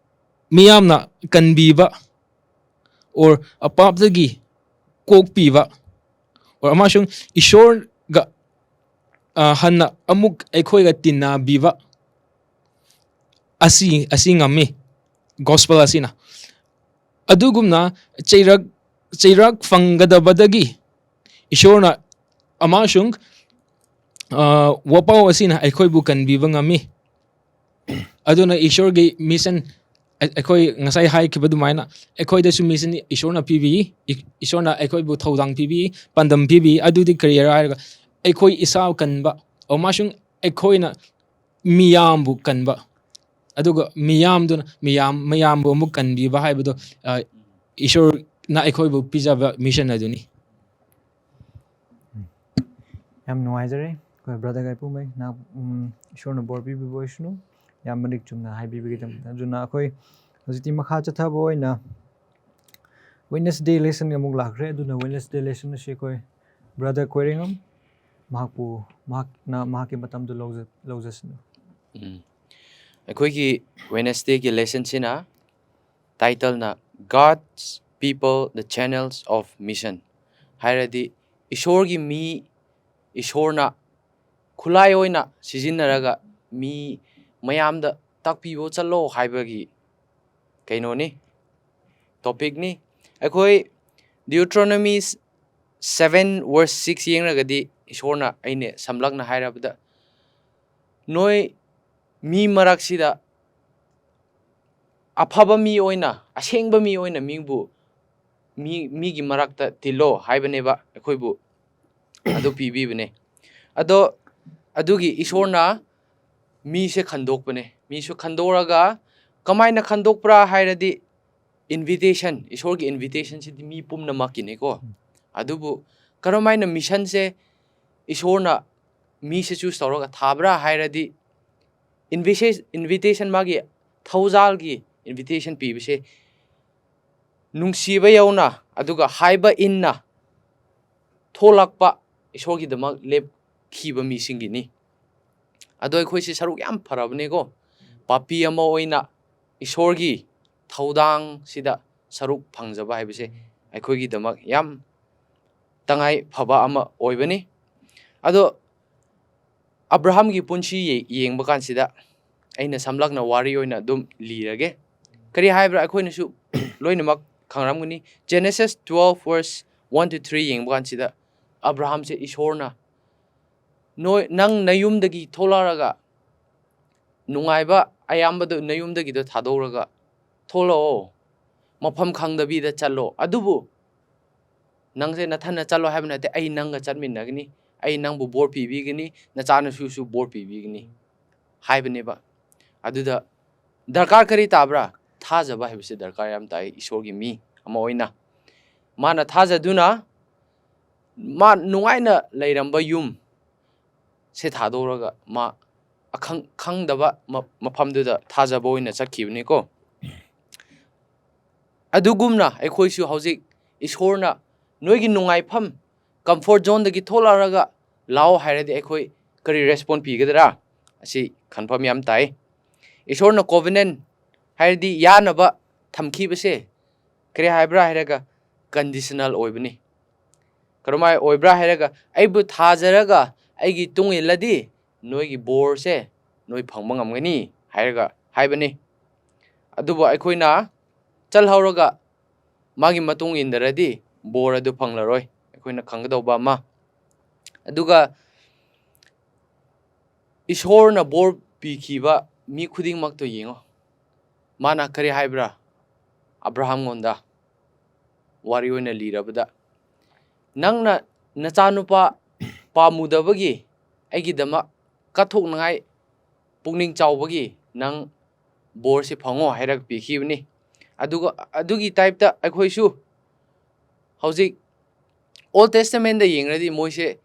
ꯃꯤꯌꯥꯝꯅ ꯀꯟꯕꯤꯕ, or ꯑꯄꯥꯞꯇꯒꯤ ꯀꯣꯛꯄꯤꯕ, or ꯑꯃꯁꯨꯡ ꯏꯁꯣꯔꯒ, ꯑ, ꯍꯟꯅ ꯑꯃꯨꯛ ꯑꯩꯈꯣꯏꯒ ꯇꯤꯟꯅꯕꯤꯕ ꯑꯁꯤ, ꯑꯁꯤ ꯉꯝꯃꯤ gospel ꯑꯁꯤꯅ꯫ ꯑꯗꯨꯒꯨꯝꯅ ꯆꯩꯔꯛ, ꯆꯩꯔꯛ ꯐꯪꯒꯗꯕꯗꯒꯤ ꯏꯁꯣꯔꯅ ꯑꯃꯁꯨꯡ, ꯑ, ꯋꯥꯄꯥꯎ ꯑꯁꯤꯅ ꯑꯩꯈꯣꯏꯕꯨ ꯀꯟꯕꯤꯕ ꯉꯝꯃꯤ꯫ ꯑꯗꯨꯅ ꯏꯁꯣꯔꯒꯤ mission, ꯑꯩ-, ꯑꯩꯈꯣꯏ ꯉꯁꯥꯏ ꯍꯥꯏꯈꯤꯕ ꯑꯗꯨꯃꯥꯏꯅ ꯑꯩꯈꯣꯏꯗꯁꯨ mission ꯏꯁꯣꯔꯅ ꯄꯤꯕꯤ, ꯏ-, ꯏꯁꯣꯔꯅ ꯑꯩꯈꯣꯏꯕꯨ ꯊꯧꯗꯥꯡ ꯄꯤꯕꯤ, ꯄꯥꯟꯗꯝ ꯄꯤꯕꯤ꯫ ꯑꯗꯨꯗꯤ ꯀꯔꯤꯔꯥ ꯍꯥꯏꯔꯒ ꯑꯩꯈꯣꯏ ꯏꯁꯥ ꯀꯟꯕ ꯑꯃꯁꯨꯡ ꯑꯩꯈꯣꯏꯅ ꯃꯤꯌꯥꯝꯕꯨ ꯀꯟꯕ, ꯑꯗꯨꯒ ꯃꯤꯌꯥꯝꯗꯨꯅ ꯃꯤꯌꯥꯝ, ꯃꯌꯥꯝꯕꯨ ꯑꯃꯨꯛ ꯀꯟꯕꯤꯕ ꯍꯥꯏꯕꯗꯣ, ꯑ, ꯏꯁꯣꯔꯅ ꯑꯩꯈꯣꯏꯕꯨ ꯄꯤꯖꯕ mission ꯑꯗꯨꯅꯤ꯫ ꯌꯥꯝ ꯅꯨꯡꯉꯥꯏꯖꯔꯦ ꯑꯩꯈꯣꯏ ꯕ꯭ꯔꯗꯔ ꯒꯥꯏꯄꯨꯃꯩ꯫ ꯅꯍꯥꯛ, ꯎꯝ, ꯏꯁꯣꯔꯅ ꯕꯣꯔ ꯄꯤꯕꯤꯕ ꯑꯣꯏꯁꯅꯨ, ꯌꯥꯝ ꯃꯔꯤꯛ ꯆꯨꯝꯅ ꯍꯥꯏꯕꯤꯕꯒꯤꯗꯃꯛꯇ꯫ ꯑꯗꯨꯅ ꯑꯩꯈꯣꯏ ꯍꯧꯖꯤꯛꯇꯤ ꯃꯈꯥ ꯆꯠꯊꯕ ꯑꯣꯏꯅ Wednesday lesson ꯑꯃꯨꯛ ꯂꯥꯛꯈ꯭ꯔꯦ꯫ ꯑꯗꯨꯅ Wednesday lesson ꯑꯁꯤ ꯑꯩꯈꯣꯏ ꯕ꯭ꯔꯗꯔ ꯀꯣꯏꯔꯦꯡꯉꯝ, ꯃꯍꯥꯛꯄꯨ, ꯃꯍꯥꯛꯅ ꯃꯍꯥꯛꯀꯤ ꯃꯇꯝꯗꯨ ꯂꯧꯖ-, ꯂꯧꯖꯁꯅꯨ꯫ ꯎꯝ꯫ ꯑꯩꯈꯣꯏꯒꯤ Wednesdayꯒꯤ lessonꯁꯤꯅ titleꯅ God's People, the Channels of Mission ꯍꯥꯏꯔꯗꯤ ꯏꯁꯣꯔꯒꯤ ꯃꯤ, ꯏꯁꯣꯔꯅ ꯈꯨꯠꯂꯥꯏ ꯑꯣꯏꯅ ꯁꯤꯖꯤꯟꯅꯔꯒ ꯃꯤ ꯃꯌꯥꯝꯗ ꯇꯥꯛꯄꯤꯌꯣ ꯆꯠꯂꯣ ꯍꯥꯏꯕꯒꯤ ꯀꯩꯅꯣꯅꯤ, topicꯅꯤ꯫ ꯑꯩꯈꯣꯏ Deuteronomy seven verse six ꯌꯦꯡꯂꯒꯗꯤ ꯏꯁꯣꯔꯅ, ꯑꯩꯅ ꯁꯝꯂꯞꯅ ꯍꯥꯏꯔꯕꯗ, ꯅꯣꯏ ꯃꯤ ꯃꯔꯛꯁꯤꯗ ꯑꯐꯕ ꯃꯤ ꯑꯣꯏꯅ, ꯑꯁꯦꯡꯕ ꯃꯤ ꯑꯣꯏꯅ ꯃꯤꯕꯨ, ꯃꯤ, ꯃꯤꯒꯤ ꯃꯔꯛꯇ ꯇꯤꯜꯂꯣ ꯍꯥꯏꯕꯅꯦꯕ, ꯑꯩꯈꯣꯏꯕꯨ ꯑꯗꯨ ꯄꯤꯕꯤꯕꯅꯦ꯫ ꯑꯗꯣ ꯑꯗꯨꯒꯤ ꯏꯁꯣꯔꯅ ꯃꯤꯁꯦ ꯈꯟꯗꯣꯛꯄꯅꯦ꯫ ꯃꯤꯁꯨ ꯈꯟꯗꯣꯛꯑꯒ ꯀꯃꯥꯏꯅ ꯈꯟꯗꯣꯛꯄ꯭ꯔꯥ ꯍꯥꯏꯔꯗꯤ invitation, ꯏꯁꯣꯔꯒꯤ invitationꯁꯤꯗꯤ ꯃꯤ ꯄꯨꯝꯅꯃꯛꯀꯤꯅꯦꯀꯣ꯫ ꯑꯗꯨꯕꯨ ꯀꯔꯝꯍꯥꯏꯅ missionꯁꯦ ꯏꯁꯣꯔꯅ ꯃꯤꯁꯦ choose ꯇꯧꯔꯒ ꯊꯥꯕ꯭ꯔꯥ ꯍꯥꯏꯔꯗꯤ invitation, invitation ꯃꯥꯒꯤ ꯊꯧꯖꯥꯜꯒꯤ invitation ꯄꯤꯕꯁꯦ ꯅꯨꯡꯁꯤꯕ ꯌꯧꯅ ꯑꯗꯨꯒ ꯍꯥꯏꯕ ꯏꯟꯅ ꯊꯣꯛꯂꯛꯄ ꯏꯁꯣꯔꯒꯤꯗꯃꯛ ꯂꯦꯞꯈꯤꯕ ꯃꯤꯁꯤꯡꯒꯤꯅꯤ꯫ ꯑꯗꯣ ꯑꯩꯈꯣꯏꯁꯦ ꯁꯔꯨꯛ ꯌꯥꯝ ꯐꯔꯕꯅꯦꯀꯣ꯫ ꯄꯥꯄꯤ ꯑꯃ ꯑꯣꯏꯅ ꯏꯁꯣꯔꯒꯤ ꯊꯧꯗꯥꯡꯁꯤꯗ ꯁꯔꯨꯛ ꯐꯪꯖꯕ ꯍꯥꯏꯕꯁꯦ ꯑꯩꯈꯣꯏꯒꯤꯗꯃꯛ ꯌꯥꯝ ꯇꯉꯥꯏ ꯐꯕ ꯑꯃ ꯑꯣꯏꯕꯅꯤ꯫ ꯑꯗꯣ ꯑꯕ꯭ꯔꯥꯍꯝꯒꯤ ꯄꯨꯟꯁꯤ ꯌꯦ-, ꯌꯦꯡꯕ ꯀꯥꯟꯁꯤꯗ ꯑꯩꯅ ꯁꯝꯂꯞꯅ ꯋꯥꯔꯤ ꯑꯣꯏꯅ ꯑꯗꯨꯝ ꯂꯤꯔꯒꯦ꯫ ꯀꯔꯤ ꯍꯥꯏꯕ꯭ꯔꯥ, ꯑꯩꯈꯣꯏꯅꯁꯨ ꯂꯣꯏꯅꯃꯛ ꯈꯪꯔꯝꯒꯅꯤ꯫ Genesis twelve verse one to three ꯌꯦꯡꯕ ꯀꯥꯟꯁꯤꯗ ꯑꯕ꯭ꯔꯥꯍꯝꯁꯦ ꯏꯁꯣꯔꯅ, "ꯅꯣꯏ, ꯅꯪ ꯅꯌꯨꯝꯗꯒꯤ ꯊꯣꯛꯂꯛꯑꯒ ꯅꯨꯡꯉꯥꯏꯕ ꯑꯌꯥꯝꯕꯗꯣ ꯅꯌꯨꯝꯗꯒꯤꯗꯣ ꯊꯥꯗꯣꯛꯔꯒ ꯊꯣꯛꯂꯛꯑꯣ, ꯃꯐꯝ ꯈꯪꯗꯕꯤꯗ ꯆꯠꯂꯣ꯫ ꯑꯗꯨꯕꯨ ꯅꯪꯁꯦ ꯅꯊꯟꯅ ꯆꯠꯂꯣ ꯍꯥꯏꯕ ꯅꯠꯇꯦ, ꯑꯩ ꯅꯪꯒ ꯆꯠꯃꯤꯟꯅꯒꯅꯤ, ꯑꯩ ꯅꯪꯕꯨ ꯕꯣꯔ ꯄꯤꯕꯤꯒꯅꯤ, ꯅꯆꯥꯅꯁꯨꯁꯨ ꯕꯣꯔ ꯄꯤꯕꯤꯒꯅꯤ" ꯍꯥꯏꯕꯅꯦꯕ꯫ ꯑꯗꯨꯗ ꯗꯔꯀꯥꯔ ꯀꯔꯤ ꯇꯥꯕ꯭ꯔꯥ? ꯊꯥꯖꯕ ꯍꯥꯏꯕꯁꯦ ꯗꯔꯀꯥꯔ ꯌꯥꯝ ꯇꯥꯏ꯫ ꯏꯁꯣꯔꯒꯤ ꯃꯤ ꯑꯃ ꯑꯣꯏꯅ ꯃꯥꯅ ꯊꯥꯖꯗꯨꯅ ꯃꯥ ꯅꯨꯡꯉꯥꯏꯅ ꯂꯩꯔꯝꯕ ꯌꯨꯝ ꯁꯦ ꯊꯥꯗꯣꯛꯔꯒ ꯃꯥ ꯑꯈꯪ-, ꯈꯪꯗꯕ ꯃ-, ꯃꯐꯝꯗꯨꯗ ꯊꯥꯖꯕ ꯑꯣꯏꯅ ꯆꯠꯈꯤꯕꯅꯤꯀꯣ꯫ ꯑꯗꯨꯒꯨꯝꯅ ꯑꯩꯈꯣꯏꯁꯨ ꯍꯧꯖꯤꯛ ꯏꯁꯣꯔꯅ "ꯅꯣꯏꯒꯤ ꯅꯨꯡꯉꯥꯏꯐꯝ, comfort zoneꯗꯒꯤ ꯊꯣꯛꯂꯛꯂꯒ ꯂꯥꯛꯑꯣ" ꯍꯥꯏꯔꯗꯤ ꯑꯩꯈꯣꯏ ꯀꯔꯤ response ꯄꯤꯒꯗ꯭ꯔꯥ? ꯑꯁꯤ ꯈꯟꯐꯝ ꯌꯥꯝ ꯇꯥꯏ꯫ ꯏꯁꯣꯔꯅ covenant ꯍꯥꯏꯔꯗꯤ ꯌꯥꯅꯕ ꯊꯝꯈꯤꯕꯁꯦ ꯀꯔꯤ ꯍꯥꯏꯕ꯭ꯔꯥ ꯍꯥꯏꯔꯒ conditional ꯑꯣꯏꯕꯅꯤ꯫ ꯀꯔꯝꯍꯥꯏ ꯑꯣꯏꯕ꯭ꯔꯥ ꯍꯥꯏꯔꯒ, "ꯑꯩꯕꯨ ꯊꯥꯖꯔꯒ ꯑꯩꯒꯤ ꯇꯨꯡ ꯏꯜꯂꯗꯤ ꯅꯣꯏꯒꯤ ꯕꯣꯔꯁꯦ ꯅꯣꯏ ꯐꯪꯕ ꯉꯝꯒꯅꯤ" ꯍꯥꯏꯔꯒ ꯍꯥꯏꯕꯅꯤ꯫ ꯑꯗꯨꯕꯨ ꯑꯩꯈꯣꯏꯅ ꯆꯠꯍꯧꯔꯒ ꯃꯥꯒꯤ ꯃꯇꯨꯡ ꯏꯟꯗ꯭ꯔꯗꯤ ꯕꯣꯔ ꯑꯗꯨ ꯐꯪꯂꯔꯣꯏ꯫ ꯑꯩꯈꯣꯏꯅ ꯈꯪꯒꯗꯧꯕ ꯑꯃ꯫ ꯑꯗꯨꯒ ꯏꯁꯣꯔꯅ ꯕꯣꯔ ꯄꯤꯈꯤꯕ ꯃꯤ ꯈꯨꯗꯤꯡꯃꯛꯇꯣ ꯌꯦꯡꯉꯣ꯫ ꯃꯥꯅ ꯀꯔꯤ ꯍꯥꯏꯕ꯭ꯔꯥ? ꯑꯕ꯭ꯔꯥꯍꯝꯉꯣꯟꯗ ꯋꯥꯔꯤ ꯑꯣꯏꯅ ꯂꯤꯔꯕꯗ, "ꯅꯪꯅ ꯅꯆꯥꯅꯨꯄꯥ ꯄꯥꯝꯃꯨꯗꯕꯒꯤ ꯑꯩꯒꯤꯗꯃꯛ ꯀꯠꯊꯣꯛꯅꯉꯥꯏ ꯄꯨꯛꯅꯤꯡ ꯆꯥꯎꯕꯒꯤ ꯅꯪ ꯕꯣꯔꯁꯤ ꯐꯪꯉꯣ" ꯍꯥꯏꯔꯒ ꯄꯤꯈꯤꯕꯅꯤ꯫ ꯑꯗꯨꯒ ꯑꯗꯨꯒꯤ typeꯇ ꯑꯩꯈꯣꯏꯁꯨ ꯍꯧꯖꯤꯛ Old Testamentꯇ ꯌꯦꯡꯂꯗꯤ ꯃꯣꯏꯁꯦ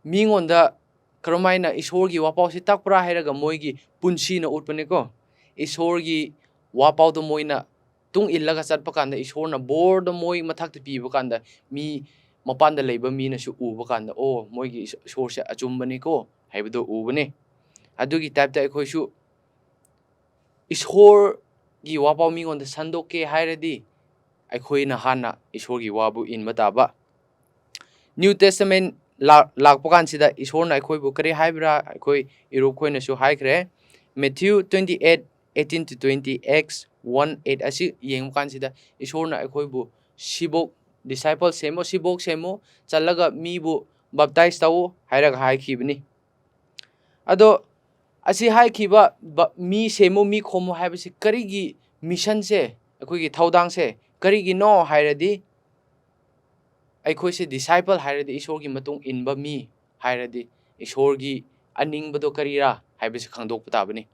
ꯃꯤꯉꯣꯟꯗ ꯀꯔꯝꯍꯥꯏꯅ ꯏꯁꯣꯔꯒꯤ ꯋꯥꯄꯥꯎꯁꯤ ꯇꯥꯛꯄ꯭ꯔꯥ ꯍꯥꯏꯔꯒ ꯃꯣꯏꯒꯤ ꯄꯨꯟꯁꯤꯅ ꯎꯠꯄꯅꯤꯀꯣ꯫ ꯏꯁꯣꯔꯒꯤ ꯋꯥꯄꯥꯎꯗꯣ ꯃꯣꯏꯅ ꯇꯨꯡ ꯏꯜꯂꯒ ꯆꯠꯄ ꯀꯥꯟꯗ ꯏꯁꯣꯔꯅ ꯕꯣꯔꯗꯣ ꯃꯣꯏ ꯃꯊꯛꯇ ꯄꯤꯕ ꯀꯥꯟꯗ ꯃꯤ ꯃꯄꯥꯟꯗ ꯂꯩꯕ ꯃꯤꯅꯁꯨ ꯎꯕ ꯀꯥꯟꯗ, "ꯑꯣ, ꯃꯣꯏꯒꯤ ꯏꯁ-, ꯏꯁꯣꯔꯁꯦ ꯑꯆꯨꯝꯕꯅꯤꯀꯣ" ꯍꯥꯏꯕꯗꯣ ꯎꯕꯅꯤ꯫ ꯑꯗꯨꯒꯤ ꯇꯥꯏꯞꯇ ꯑꯩꯈꯣꯏꯁꯨ ꯏꯁꯣꯔꯒꯤ ꯋꯥꯄꯥꯎ ꯃꯤꯉꯣꯟꯗ ꯁꯟꯗꯣꯛꯀꯦ ꯍꯥꯏꯔꯗꯤ ꯑꯩꯈꯣꯏꯅ ꯍꯥꯟꯅ ꯏꯁꯣꯔꯒꯤ ꯋꯥꯕꯨ ꯏꯟꯕ ꯇꯥꯕ꯫ New Testament ꯂꯥꯛ-, ꯂꯥꯛꯄ ꯀꯥꯟꯁꯤꯗ ꯏꯁꯣꯔꯅ ꯑꯩꯈꯣꯏꯕꯨ ꯀꯔꯤ ꯍꯥꯏꯕ꯭ꯔꯥ? ꯑꯩꯈꯣꯏ ꯏꯔꯨꯞ ꯈꯣꯏꯅꯁꯨ ꯍꯥꯏꯈ꯭ꯔꯦ꯫ Matthew twenty eight, eighteen to twenty, Acts one eight ꯑꯁꯤ ꯌꯦꯡꯕ ꯀꯥꯟꯁꯤꯗ ꯏꯁꯣꯔꯅ ꯑꯩꯈꯣꯏꯕꯨ ꯁꯤꯕꯣꯛ, disciple ꯁꯦꯝꯃꯣ, ꯁꯤꯕꯣꯛ ꯁꯦꯝꯃꯣ, ꯆꯠꯂꯒ ꯃꯤꯕꯨ baptize ꯇꯧ ꯍꯥꯏꯔꯒ ꯍꯥꯏꯈꯤꯕꯅꯤ꯫ ꯑꯗꯣ ꯑꯁꯤ ꯍꯥꯏꯈꯤꯕ ꯕ-, ꯃꯤ ꯁꯦꯝꯃꯨ, ꯃꯤ ꯈꯣꯝꯃꯨ ꯍꯥꯏꯕꯁꯤ ꯀꯔꯤꯒꯤ missionꯁꯦ, ꯑꯩꯈꯣꯏꯒꯤ ꯊꯧꯗꯥꯡꯁꯦ ꯀꯔꯤꯒꯤꯅꯣ ꯍꯥꯏꯔꯗꯤ, ꯑꯩꯈꯣꯏꯁꯦ disciple ꯍꯥꯏꯔꯗꯤ ꯏꯁꯣꯔꯒꯤ ꯃꯇꯨꯡ ꯏꯟꯕ ꯃꯤ ꯍꯥꯏꯔꯗꯤ ꯏꯁꯣꯔꯒꯤ ꯑꯅꯤꯡꯕꯗꯣ ꯀꯔꯤꯔꯥ ꯍꯥꯏꯕꯁꯤ ꯈꯪꯗꯣꯛꯄ ꯇꯥꯕꯅꯤ꯫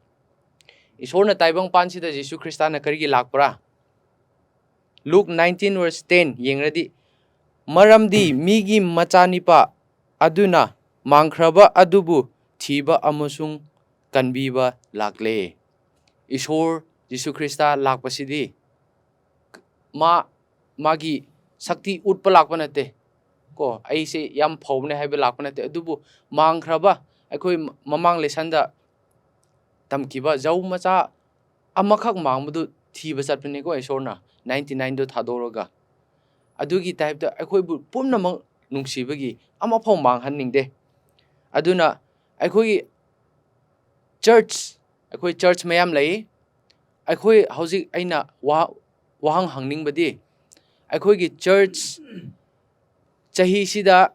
ꯏꯁꯣꯔꯅ ꯇꯥꯏꯕꯪꯄꯥꯟꯁꯤꯗ ꯖꯤꯁꯨ ꯈ꯭ꯔꯤꯁꯇꯥꯅ ꯀꯔꯤꯒꯤ ꯂꯥꯛꯄ꯭ꯔꯥ? Luke nineteen verse ten ꯌꯦꯡꯔꯗꯤ, "ꯃꯔꯝꯗꯤ ꯃꯤꯒꯤ ꯃꯆꯥꯅꯤꯄꯥ ꯑꯗꯨꯅ ꯃꯥꯡꯈ꯭ꯔꯕ ꯑꯗꯨꯕꯨ ꯊꯤꯕ ꯑꯃꯁꯨꯡ ꯀꯟꯕꯤꯕ ꯂꯥꯛꯂꯦ꯫" ꯏꯁꯣꯔ ꯖꯤꯁꯨ ꯈ꯭ꯔꯤꯁꯇ ꯂꯥꯛꯄꯁꯤꯗꯤ ꯃꯥ, ꯃꯥꯒꯤ ꯁꯛꯇꯤ ꯎꯠꯄ ꯂꯥꯛꯄ ꯅꯠꯇꯦ ꯀꯣ, ꯑꯩꯁꯦ ꯌꯥꯝ ꯐꯕꯅꯦ ꯍꯥꯏꯕ ꯂꯥꯛꯄ ꯅꯠꯇꯦ, ꯑꯗꯨꯕꯨ ꯃꯥꯡꯈ꯭ꯔꯕ, ꯑꯩꯈꯣꯏ ꯃꯃꯥꯡ lessonꯗ ꯇꯝꯈꯤꯕ ꯖꯧ ꯃꯆꯥ ꯑꯃꯈꯛ ꯃꯥꯡꯕꯗꯨ ꯊꯤꯕ ꯆꯠꯄꯅꯤꯀꯣ ꯏꯁꯣꯔꯅ, ninety nineꯗꯨ ꯊꯥꯗꯣꯛꯂꯒ꯫ ꯑꯗꯨꯒꯤ typeꯇ ꯑꯩꯈꯣꯏꯕꯨ ꯄꯨꯝꯅꯃꯛ ꯅꯨꯡꯁꯤꯕꯒꯤ ꯑꯃꯐꯥꯎ ꯃꯥꯡꯍꯟꯅꯤꯡꯗꯦ꯫ ꯑꯗꯨꯅ ꯑꯩꯈꯣꯏꯒꯤ church, ꯑꯩꯈꯣꯏ church ꯃꯌꯥꯝ ꯂꯩ꯫ ꯑꯩꯈꯣꯏ ꯍꯧꯖꯤꯛ ꯑꯩꯅ ꯋꯥ-, ꯋꯥꯍꯪ ꯍꯪꯅꯤꯡꯕꯗꯤ, ꯑꯩꯈꯣꯏꯒꯤ church ꯆꯍꯤꯁꯤꯗ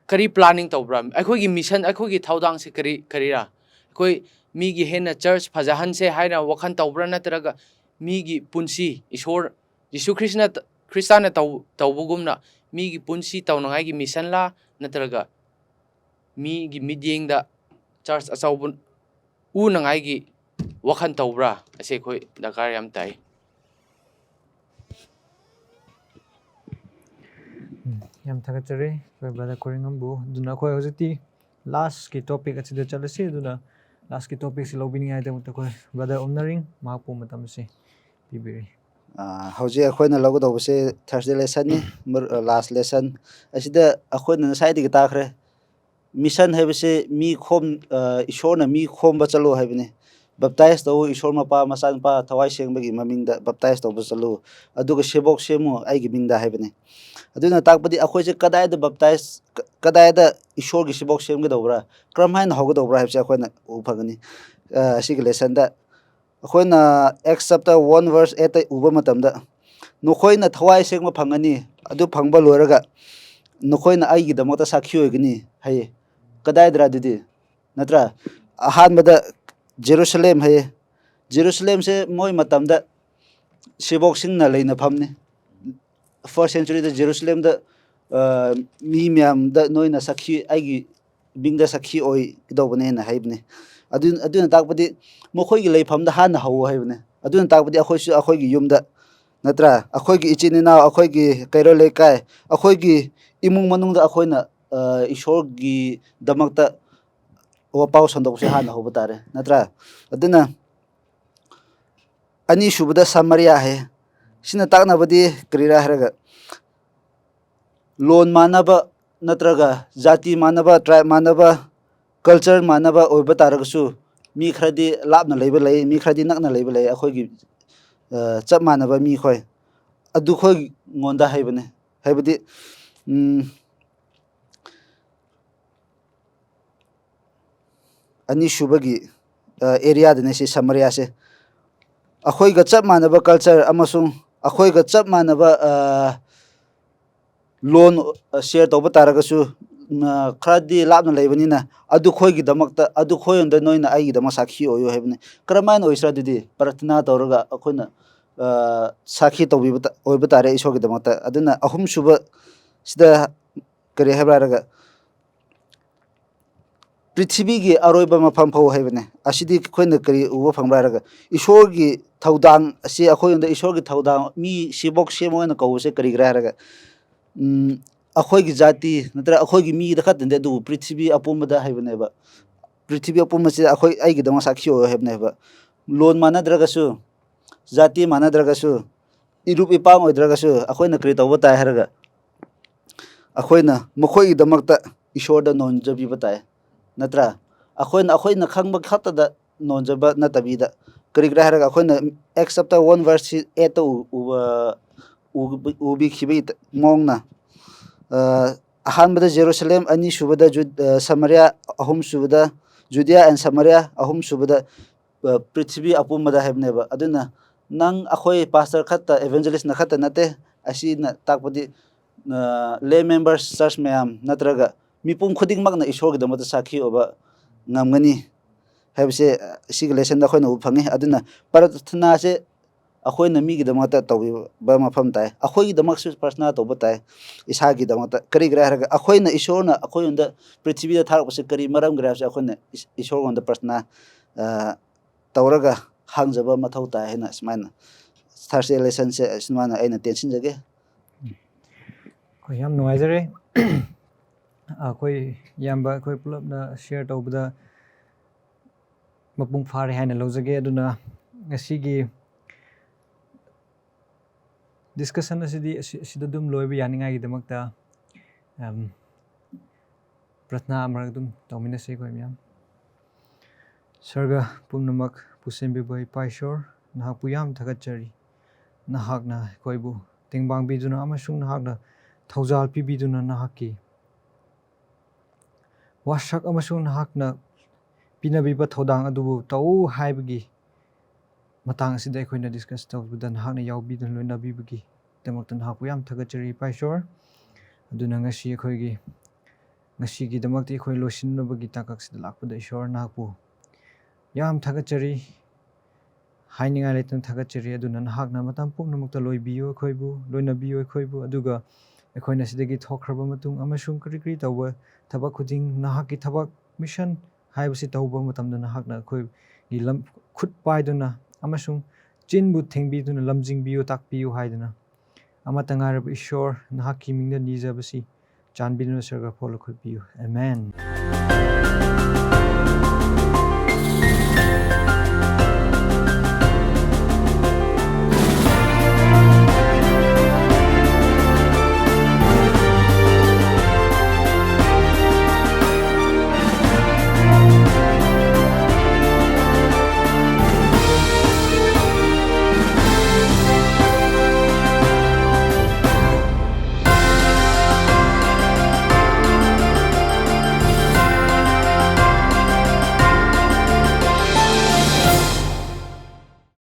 ꯀꯔꯤ planning ꯇꯧꯕ꯭ꯔꯥ? ꯑꯩꯈꯣꯏꯒꯤ mission, ꯑꯩꯈꯣꯏꯒꯤ ꯊꯧꯗꯥꯡꯁꯦ ꯀꯔꯤ, ꯀꯔꯤꯔꯥ? ꯑꯩꯈꯣꯏ ꯃꯤꯒꯤ ꯍꯦꯟꯅ church ꯐꯖꯍꯟꯁꯦ ꯍꯥꯏꯅ ꯋꯥꯈꯜ ꯇꯧꯕ꯭ꯔꯥ, ꯅꯠꯇ꯭ꯔꯒ ꯃꯤꯒꯤ ꯄꯨꯟꯁꯤ, ꯏꯁꯣꯔ, ꯖꯤꯁꯨ ꯈ꯭ꯔꯤꯁꯅ ꯇ-, ꯈ꯭ꯔꯤꯁꯇꯥꯅ ꯇꯧ-, ꯇꯧꯕꯒꯨꯝꯅ ꯃꯤꯒꯤ ꯄꯨꯟꯁꯤ ꯇꯧꯅꯉꯥꯏꯒꯤ missionꯂꯥ, ꯅꯠꯇ꯭ꯔꯒ ꯃꯤꯒꯤ ꯃꯤꯠꯌꯦꯡꯗ church ꯑꯆꯧꯕ ꯎꯅꯉꯥꯏꯒꯤ ꯋꯥꯈꯜ ꯇꯧꯕ꯭ꯔꯥ? ꯑꯁꯤ ꯑꯩꯈꯣꯏ ꯗꯔꯀꯥꯔ ꯌꯥꯝ ꯇꯥꯏ꯫ ꯎꯝ, ꯌꯥꯝ ꯊꯥꯒꯠꯆꯔꯤ ꯑꯩꯈꯣꯏ brother ꯀꯣꯔꯤꯉꯝꯕꯨ꯫ ꯑꯗꯨꯅ ꯑꯩꯈꯣꯏ ꯍꯧꯖꯤꯛꯇꯤ lastꯀꯤ topic ꯑꯁꯤꯗ ꯆꯠꯂꯁꯤ꯫ ꯑꯗꯨꯅ lastꯀꯤ topicꯁꯤ ꯂꯧꯕꯤꯅꯤꯡꯉꯥꯏꯗꯃꯛꯇ ꯑꯩꯈꯣꯏ brother ꯑꯣꯝꯅꯔꯤꯡ ꯃꯍꯥꯛꯄꯨ ꯃꯇꯝ ꯑꯁꯤ ꯄꯤꯕꯤꯔꯤ꯫ ꯑꯥ, ꯍꯧꯖꯤꯛ ꯑꯩꯈꯣꯏꯅ ꯂꯧꯒꯗꯧꯕꯁꯦ Thursday lessonꯅꯤ, ꯃꯔ-, last lesson꯫ ꯑꯁꯤꯗ ꯑꯩꯈꯣꯏꯅ ꯉꯁꯥꯏꯗꯒꯤ ꯇꯥꯈ꯭ꯔꯦ, ꯃꯤꯁꯟ ꯍꯥꯏꯕꯁꯦ ꯃꯤ ꯈꯣꯝ ꯑ, ꯏꯁꯣꯔꯅ ꯃꯤ ꯈꯣꯝꯕ ꯆꯠꯂꯣ ꯍꯥꯏꯕꯅꯤ꯫ ꯕꯞꯇꯥꯏꯁ ꯇꯧ, ꯏꯁꯣꯔ ꯃꯄꯥ ꯃꯆꯥꯅꯨꯄꯥ ꯊꯋꯥꯏ ꯁꯦꯡꯕꯒꯤ ꯃꯃꯤꯡꯗ ꯕꯞꯇꯥꯏꯁ ꯇꯧꯕ ꯆꯠꯂꯨ, ꯑꯗꯨꯒ ꯁꯦꯕꯣꯛ ꯁꯦꯝꯃꯨ ꯑꯩꯒꯤ ꯃꯤꯡꯗ ꯍꯥꯏꯕꯅꯤ꯫ ꯑꯗꯨꯅ ꯇꯥꯛꯄꯗꯤ ꯑꯩꯈꯣꯏꯁꯦ ꯀꯗꯥꯏꯗ ꯕꯞꯇꯥꯏꯁ ꯀ- ꯀꯗꯥꯏꯗ ꯏꯁꯣꯔꯒꯤ ꯁꯦꯕꯣꯛ ꯁꯦꯝꯒꯗꯧꯕ꯭ꯔꯥ, ꯀꯔꯝ ꯍꯥꯏꯅ ꯍꯧꯒꯗꯧꯕ꯭ꯔꯥ ꯍꯥꯏꯕꯁꯦ ꯑꯩꯈꯣꯏꯅ ꯎꯕ ꯐꯪꯒꯅꯤ꯫ ꯑ, ꯑꯁꯤꯒꯤ ꯂꯦꯁꯟꯗ ꯑꯩꯈꯣꯏꯅ Acts chapter one verse eight ꯎꯕ ꯃꯇꯝꯗ, "ꯅꯈꯣꯏꯅ ꯊꯋꯥꯏ ꯁꯦꯡꯕ ꯐꯪꯒꯅꯤ, ꯑꯗꯨ ꯐꯪꯕ ꯂꯣꯏꯔꯒ ꯅꯈꯣꯏꯅ ꯑꯩꯒꯤꯗꯃꯛꯇ ꯁꯥꯈꯤ ꯑꯣꯏꯒꯅꯤ" ꯍꯥꯏꯌꯦ꯫ ꯀꯗꯥꯏꯗꯔ ꯑꯗꯨꯗꯤ? ꯅꯠꯇ꯭ꯔꯥ? ꯑꯍꯥꯟꯕꯗ ꯖꯦꯔꯨꯁꯂꯦꯝ ꯍꯥꯏꯌꯦ꯫ ꯖꯦꯔꯨꯁꯂꯦꯝꯁꯦ ꯃꯣꯏ ꯃꯇꯝꯗ ꯁꯦꯕꯣꯛꯁꯤꯡꯅ ꯂꯩꯅꯐꯝꯅꯤ꯫ First centuryꯗ ꯖꯦꯔꯨꯁꯂꯦꯝꯗ, ꯑ, ꯃꯤ ꯃꯌꯥꯝꯗ ꯅꯣꯏꯅ ꯁꯥꯈꯤ, ꯑꯩꯒꯤ ꯃꯤꯡꯗ ꯁꯥꯈꯤ ꯑꯣꯏꯒꯗꯧꯕꯅꯦꯅ ꯍꯥꯏꯕꯅꯦ꯫ ꯑꯗꯨ, ꯑꯗꯨꯅ ꯇꯥꯛꯄꯗꯤ ꯃꯈꯣꯏꯒꯤ ꯂꯩꯐꯝꯗ ꯍꯥꯟꯅ ꯍꯧꯋꯣ ꯍꯥꯏꯕꯅꯦ꯫ ꯑꯗꯨꯅ ꯇꯥꯛꯄꯗꯤ ꯑꯩꯈꯣꯏꯁꯨ ꯑꯩꯈꯣꯏꯒꯤ ꯌꯨꯝꯗ, ꯅꯠꯇ꯭ꯔꯥ? ꯑꯩꯈꯣꯏꯒꯤ ꯏꯆꯤꯟ ꯏꯅꯥꯎ, ꯑꯩꯈꯣꯏꯒꯤ ꯀꯩꯔꯣꯜ ꯂꯩꯀꯥꯏ, ꯑꯩꯈꯣꯏꯒꯤ ꯏꯃꯨꯡ ꯃꯅꯨꯡꯗ ꯑꯩꯈꯣꯏꯅ, ꯑ, ꯏꯁꯣꯔꯒꯤꯗꯃꯛꯇ ꯋꯥꯄꯥꯎ ꯁꯟꯗꯣꯛꯄꯁꯦ ꯍꯥꯟꯅ ꯍꯧꯕ ꯇꯥꯔꯦ, ꯅꯠꯇ꯭ꯔꯥ? ꯑꯗꯨꯅ ꯑꯅꯤꯁꯨꯕꯗ ꯁꯃꯥꯔꯤꯌꯥ ꯍꯥꯏ꯫ ꯁꯤꯅ ꯇꯥꯛꯅꯕꯗꯤ ꯀꯔꯤꯔꯥ ꯍꯥꯏꯔꯒ, ꯂꯣꯟ ꯃꯥꯟꯅꯕ ꯅꯠꯇ꯭ꯔꯒ ꯖꯥꯇꯤ ꯃꯥꯟꯅꯕ, tribe ꯃꯥꯟꯅꯕ, culture ꯃꯥꯟꯅꯕ ꯑꯣꯏꯕ ꯇꯥꯔꯒꯁꯨ, ꯃꯤ ꯈꯔꯗꯤ ꯂꯥꯞꯅ ꯂꯩꯕ ꯂꯩ, ꯃꯤ ꯈꯔꯗꯤ ꯅꯛꯅ ꯂꯩꯕ ꯂꯩ, ꯑꯩꯈꯣꯏꯒꯤ, ꯑ, ꯆꯞ ꯃꯥꯟꯅꯕ ꯃꯤꯈꯣꯏ, ꯑꯗꯨꯈꯣꯏꯉꯣꯟꯗ ꯍꯥꯏꯕꯅꯦ꯫ ꯍꯥꯏꯕꯗꯤ, ꯎꯝ, ꯑꯅꯤꯁꯨꯕꯒꯤ, ꯑ, areaꯗꯅꯦ ꯁꯤ ꯁꯃꯥꯔꯤꯌꯥꯁꯦ꯫ ꯑꯩꯈꯣꯏꯒ ꯆꯞ ꯃꯥꯟꯅꯕ culture ꯑꯃꯁꯨꯡ ꯑꯩꯈꯣꯏꯒ ꯆꯞ ꯃꯥꯟꯅꯕ, ꯑ, ꯂꯣꯟ, ꯑ, share ꯇꯧꯕ ꯇꯥꯔꯒꯁꯨ, ꯎꯝ, ꯑ, ꯈꯔꯗꯤ ꯂꯥꯞꯅ ꯂꯩꯕꯅꯤꯅ, ꯑꯗꯨꯈꯣꯏꯒꯤꯗꯃꯛꯇ, ꯑꯗꯨꯈꯣꯏꯔꯣꯝꯗ ꯅꯣꯏꯅ ꯑꯩꯒꯤꯗꯃꯛ ꯁꯥꯈꯤ ꯑꯣꯏꯌꯨ ꯍꯥꯏꯕꯅꯤ꯫ ꯀꯔꯝꯍꯥꯏꯅ ꯑꯣꯏꯁꯤꯔꯥ ꯑꯗꯨꯗꯤ? ꯄ꯭ꯔꯊꯅꯥ ꯇꯧꯔꯒ ꯑꯩꯈꯣꯏꯅ, ꯑ, ꯁꯥꯈꯤ ꯇꯧꯕꯤꯕ ꯇ-, ꯑꯣꯏꯕ ꯇꯥꯔꯦ ꯏꯁꯣꯔꯒꯤꯗꯃꯛꯇ꯫ ꯑꯗꯨꯅ ꯑꯍꯨꯝꯁꯨꯕ ꯁꯤꯗ ꯀꯔꯤ ꯍꯥꯏꯕ꯭ꯔꯥ ꯍꯥꯏꯔꯒ, ꯄ꯭ꯔꯤꯊꯤꯕꯤꯒꯤ ꯑꯔꯣꯏꯕ ꯃꯐꯝ ꯐꯥꯎ ꯍꯥꯏꯕꯅꯦ꯫ ꯑꯁꯤꯗꯤ ꯑꯩꯈꯣꯏꯅ ꯀꯔꯤ ꯎꯕ ꯐꯪꯕ꯭ꯔꯥ ꯍꯥꯏꯔꯒ, ꯏꯁꯣꯔꯒꯤ ꯊꯧꯗꯥꯡ ꯑꯁꯤ, ꯑꯩꯈꯣꯏꯉꯣꯟꯗ ꯏꯁꯣꯔꯒꯤ ꯊꯧꯗꯥꯡ, ꯃꯤ ꯁꯤꯕꯣꯛ ꯁꯦꯝꯃꯣ ꯍꯥꯏꯅ ꯀꯧꯕꯁꯦ ꯀꯔꯤꯒꯤꯔꯥ ꯍꯥꯏꯔꯒ, ꯎꯝ, ꯑꯩꯈꯣꯏꯒꯤ ꯖꯥꯇꯤ ꯅꯠꯇ꯭ꯔꯒ ꯑꯩꯈꯣꯏꯒꯤ ꯃꯤꯗ ꯈꯛꯇ ꯅꯠꯇꯦ, ꯑꯗꯨꯕꯨ ꯄ꯭ꯔꯤꯊꯤꯕꯤ ꯑꯄꯨꯝꯕꯗ ꯍꯥꯏꯕꯅꯦꯕ꯫ ꯄ꯭ꯔꯤꯊꯤꯕꯤ ꯑꯄꯨꯝꯕꯁꯤꯗ ꯑꯩꯈꯣꯏ ꯑꯩꯒꯤꯗꯃꯛ ꯁꯥꯈꯤ ꯑꯣꯏꯌꯣ ꯍꯥꯏꯕꯅꯦꯕ꯫ ꯂꯣꯟ ꯃꯥꯟꯅꯗ꯭ꯔꯒꯁꯨ, ꯖꯥꯇꯤ ꯃꯥꯟꯅꯗ꯭ꯔꯒꯁꯨ, ꯏꯔꯨꯞ ꯏꯄꯥꯡ ꯑꯣꯏꯗ꯭ꯔꯒꯁꯨ, ꯑꯩꯈꯣꯏꯅ ꯀꯔꯤ ꯇꯧꯕ ꯇꯥꯏ ꯍꯥꯏꯔꯒ, ꯑꯩꯈꯣꯏꯅ ꯃꯈꯣꯏꯒꯤꯗꯃꯛꯇ ꯏꯁꯣꯔꯗ ꯅꯣꯟꯖꯕꯤꯕ ꯇꯥꯏ, ꯅꯠꯇ꯭ꯔꯥ? ꯑꯩꯈꯣꯏꯅ ꯑꯩꯈꯣꯏꯅ ꯈꯪꯕ ꯈꯛꯇꯗ ꯅꯣꯟꯖꯕ ꯅꯠꯇꯕꯤꯗ, ꯀꯔꯤꯒꯤꯔꯥ ꯍꯥꯏꯔꯒ ꯑꯩꯈꯣꯏꯅ Acts chapter one verse eightꯇ ꯎꯕ ꯎꯕꯤꯈꯤꯕꯒꯤ ꯃꯑꯣꯡꯅ, ꯑꯍꯥꯟꯕꯗ ꯖꯦꯔꯨꯁꯂꯦꯝ, ꯑꯅꯤꯁꯨꯕꯗ ꯁꯃꯔꯤꯌꯥ, ꯑꯍꯨꯝꯁꯨꯕꯗ ꯖꯨꯗꯤꯌꯥ and ꯁꯃꯔꯤꯌꯥ, ꯑꯍꯨꯝꯁꯨꯕꯗ ꯄ꯭ꯔꯤꯊꯤꯕꯤ ꯑꯄꯨꯝꯕꯗ ꯍꯥꯏꯕꯅꯦꯕ꯫ ꯑꯗꯨꯅ ꯅꯪ ꯑꯩꯈꯣꯏ ꯄꯥꯁꯇꯔ ꯈꯛꯇ, ꯏꯚꯦꯟꯖꯦꯂꯤꯁꯅ ꯈꯛꯇ ꯅꯠꯇꯦ꯫ ꯑꯁꯤꯅ ꯇꯥꯛꯄꯗꯤ ꯂꯦ ꯃꯦꯝꯕꯔꯁ, ꯆꯔꯆ ꯃꯌꯥꯝ ꯅꯠꯇ꯭ꯔꯒ ꯃꯤꯄꯨꯝ ꯈꯨꯗꯤꯡꯃꯛꯅ ꯏꯁꯣꯔꯒꯤꯗꯃꯛꯇ ꯁꯥꯈꯤ ꯑꯣꯏꯕ ꯉꯝꯒꯅꯤ ꯍꯥꯏꯕꯁꯦ ꯁꯤꯒꯤ ꯂꯦꯁꯟꯗ ꯑꯩꯈꯣꯏꯅ ꯎꯕ ꯐꯪꯉꯤ꯫ ꯑꯗꯨꯅ ꯄ꯭ꯔꯊꯅꯥꯁꯦ ꯑꯩꯈꯣꯏꯅ ꯃꯤꯒꯤꯗꯃꯛꯇ ꯇꯧꯕꯤꯕ ꯃꯐꯝ ꯇꯥꯏ, ꯑꯩꯈꯣꯏꯒꯤꯗꯃꯛꯁꯨ ꯄ꯭ꯔꯊꯅꯥ ꯇꯧꯕ ꯇꯥꯏ꯫ ꯏꯁꯥꯒꯤꯗꯃꯛꯇ ꯀꯔꯤꯒꯤꯔꯥ ꯍꯥꯏꯔꯒ, ꯑꯩꯈꯣꯏꯅ ꯏꯁꯣꯔꯅ ꯑꯩꯈꯣꯏꯉꯣꯟꯗ ꯄ꯭ꯔꯤꯊꯤꯕꯤꯗ ꯊꯥꯔꯛꯄꯁꯦ ꯀꯔꯤ ꯃꯔꯝꯒꯤꯔꯥ ꯍꯥꯏꯕꯁꯦ ꯑꯩꯈꯣꯏꯅ ꯏꯁꯣꯔꯉꯣꯟꯗ ꯄ꯭ꯔꯊꯅꯥ ꯇꯧꯔꯒ ꯍꯪꯖꯕ ꯃꯊꯧ ꯇꯥꯏ ꯍꯥꯏꯅ ꯁꯨꯃꯥꯏꯅ ꯊꯥꯔꯁꯗꯦ ꯂꯦꯁꯟꯁꯦ ꯁꯨꯃꯥꯏꯅ ꯑꯩꯅ ꯇꯦꯟꯁꯤꯟꯖꯒꯦ꯫ ꯑꯩꯈꯣꯏ ꯌꯥꯝ ꯅꯨꯡꯉꯥꯏꯖꯔꯦ꯫ ꯑꯩꯈꯣꯏ ꯏꯌꯥꯝꯕ ꯑꯩꯈꯣꯏ ꯄꯨꯂꯞꯅ ꯁꯤꯌꯔ ꯇꯧꯕꯗ ꯃꯄꯨꯡ ꯐꯥꯔꯦ ꯍꯥꯏꯅ ꯂꯧꯖꯒꯦ꯫ ꯑꯗꯨꯅ ꯉꯁꯤꯒꯤ ꯗꯤꯁꯀꯁꯟ ꯑꯁꯤꯗꯤ ꯑꯁꯤꯗ ꯑꯗꯨꯝ ꯂꯣꯏꯕ ꯌꯥꯅꯤꯡꯉꯥꯏꯒꯤꯗꯃꯛꯇ ꯄ꯭ꯔꯊꯅꯥ ꯑꯃꯔꯛ ꯑꯗꯨꯝ ꯇꯧꯃꯤꯟꯅꯁꯤ ꯑꯩꯈꯣꯏ ꯃꯌꯥꯝ꯫ ꯁꯔꯒ ꯄꯨꯝꯅꯃꯛ ꯄꯨꯁꯦꯝꯕꯤꯕ ꯏꯄꯥ ꯏꯁꯣꯔ, ꯅꯍꯥꯛꯄꯨ ꯌꯥꯝ ꯊꯥꯒꯠꯆꯔꯤ꯫ ꯅꯍꯥꯛꯅ ꯑꯩꯈꯣꯏꯕꯨ ꯇꯦꯡꯕꯥꯡꯕꯤꯗꯨꯅ ꯑꯃꯁꯨꯡ ꯅꯍꯥꯛꯅ ꯊꯧꯖꯥꯜ ꯄꯤꯕꯤꯗꯨꯅ ꯅꯍꯥꯛꯀꯤ ꯋꯥꯁꯛ ꯑꯃꯁꯨꯡ ꯅꯍꯥꯛꯅ ꯄꯤꯅꯕꯤꯕ ꯊꯧꯗꯥꯡ ꯑꯗꯨꯕꯨ ꯇꯧ ꯍꯥꯏꯕꯒꯤ ꯃꯇꯥꯡ ꯑꯁꯤꯗ ꯑꯩꯈꯣꯏꯅ ꯗꯤꯁꯀꯁ ꯇꯧꯕꯗ ꯅꯍꯥꯛꯅ ꯌꯥꯎꯕꯤꯗꯨꯅ ꯂꯣꯏꯅꯕꯤꯕꯒꯤꯗꯃꯛꯇ ꯅꯍꯥꯛꯄꯨ ꯌꯥꯝ ꯊꯥꯒꯠꯆꯔꯤ ꯏꯄꯥ ꯏꯁꯣꯔ꯫ ꯑꯗꯨꯅ ꯉꯁꯤ ꯑꯩꯈꯣꯏꯒꯤ ꯉꯁꯤꯒꯤꯗꯃꯛꯇꯤ ꯑꯩꯈꯣꯏ ꯂꯣꯏꯁꯤꯟꯅꯕꯒꯤ ꯇꯥꯡꯀꯛꯁꯤꯗ ꯂꯥꯛꯄꯗ ꯏꯁꯣꯔ ꯅꯍꯥꯛꯄꯨ ꯌꯥꯝ ꯊꯥꯒꯠꯆꯔꯤ꯫ ꯍꯥꯏꯅꯤꯡꯉꯥꯏ ꯂꯩꯇꯅ ꯊꯥꯒꯠꯆꯔꯤ꯫ ꯑꯗꯨꯅ ꯅꯍꯥꯛꯅ ꯃꯇꯝ ꯄꯨꯝꯅꯃꯛꯇ ꯂꯣꯏꯕꯤꯌꯨ ꯑꯩꯈꯣꯏꯕꯨ, ꯂꯣꯏꯅꯕꯤꯌꯨ ꯑꯩꯈꯣꯏꯕꯨ꯫ ꯑꯗꯨꯒ ꯑꯩꯈꯣꯏꯅ ꯁꯤꯗꯒꯤ ꯊꯣꯛꯈ꯭ꯔꯕ ꯃꯇꯨꯡ ꯑꯃꯁꯨꯡ ꯀꯔꯤ ꯀꯔꯤ ꯇꯧꯕ ꯊꯕꯛ ꯈꯨꯗꯤꯡ ꯅꯍꯥꯛꯀꯤ ꯊꯕꯛ ꯃꯤꯁꯟ ꯍꯥꯏꯕꯁꯤ ꯇꯧꯕ ꯃꯇꯝꯗ ꯅꯍꯥꯛꯅ ꯑꯩꯈꯣꯏꯒꯤ ꯂꯝ ꯈꯨꯠ ꯄꯥꯏꯗꯨꯅ ꯑꯃꯁꯨꯡ ꯆꯤꯟꯕꯨ ꯊꯦꯡꯕꯤꯗꯨꯅ ꯂꯝꯖꯤꯡꯕꯤꯌꯨ, ꯇꯥꯛꯄꯤꯌꯨ ꯍꯥꯏꯗꯨꯅ ꯑꯃꯠꯇ ꯉꯥꯏꯔꯕ ꯏꯁꯣꯔ ꯅꯍꯥꯛꯀꯤ ꯃꯤꯡꯗ ꯅꯤꯖꯕꯁꯤ ꯆꯥꯟꯕꯤꯗꯨꯅ ꯁꯔꯒ ꯐꯥꯎ ꯂꯧꯈꯠꯄꯤꯌꯨ꯫ ꯑꯦꯃꯦꯟ꯫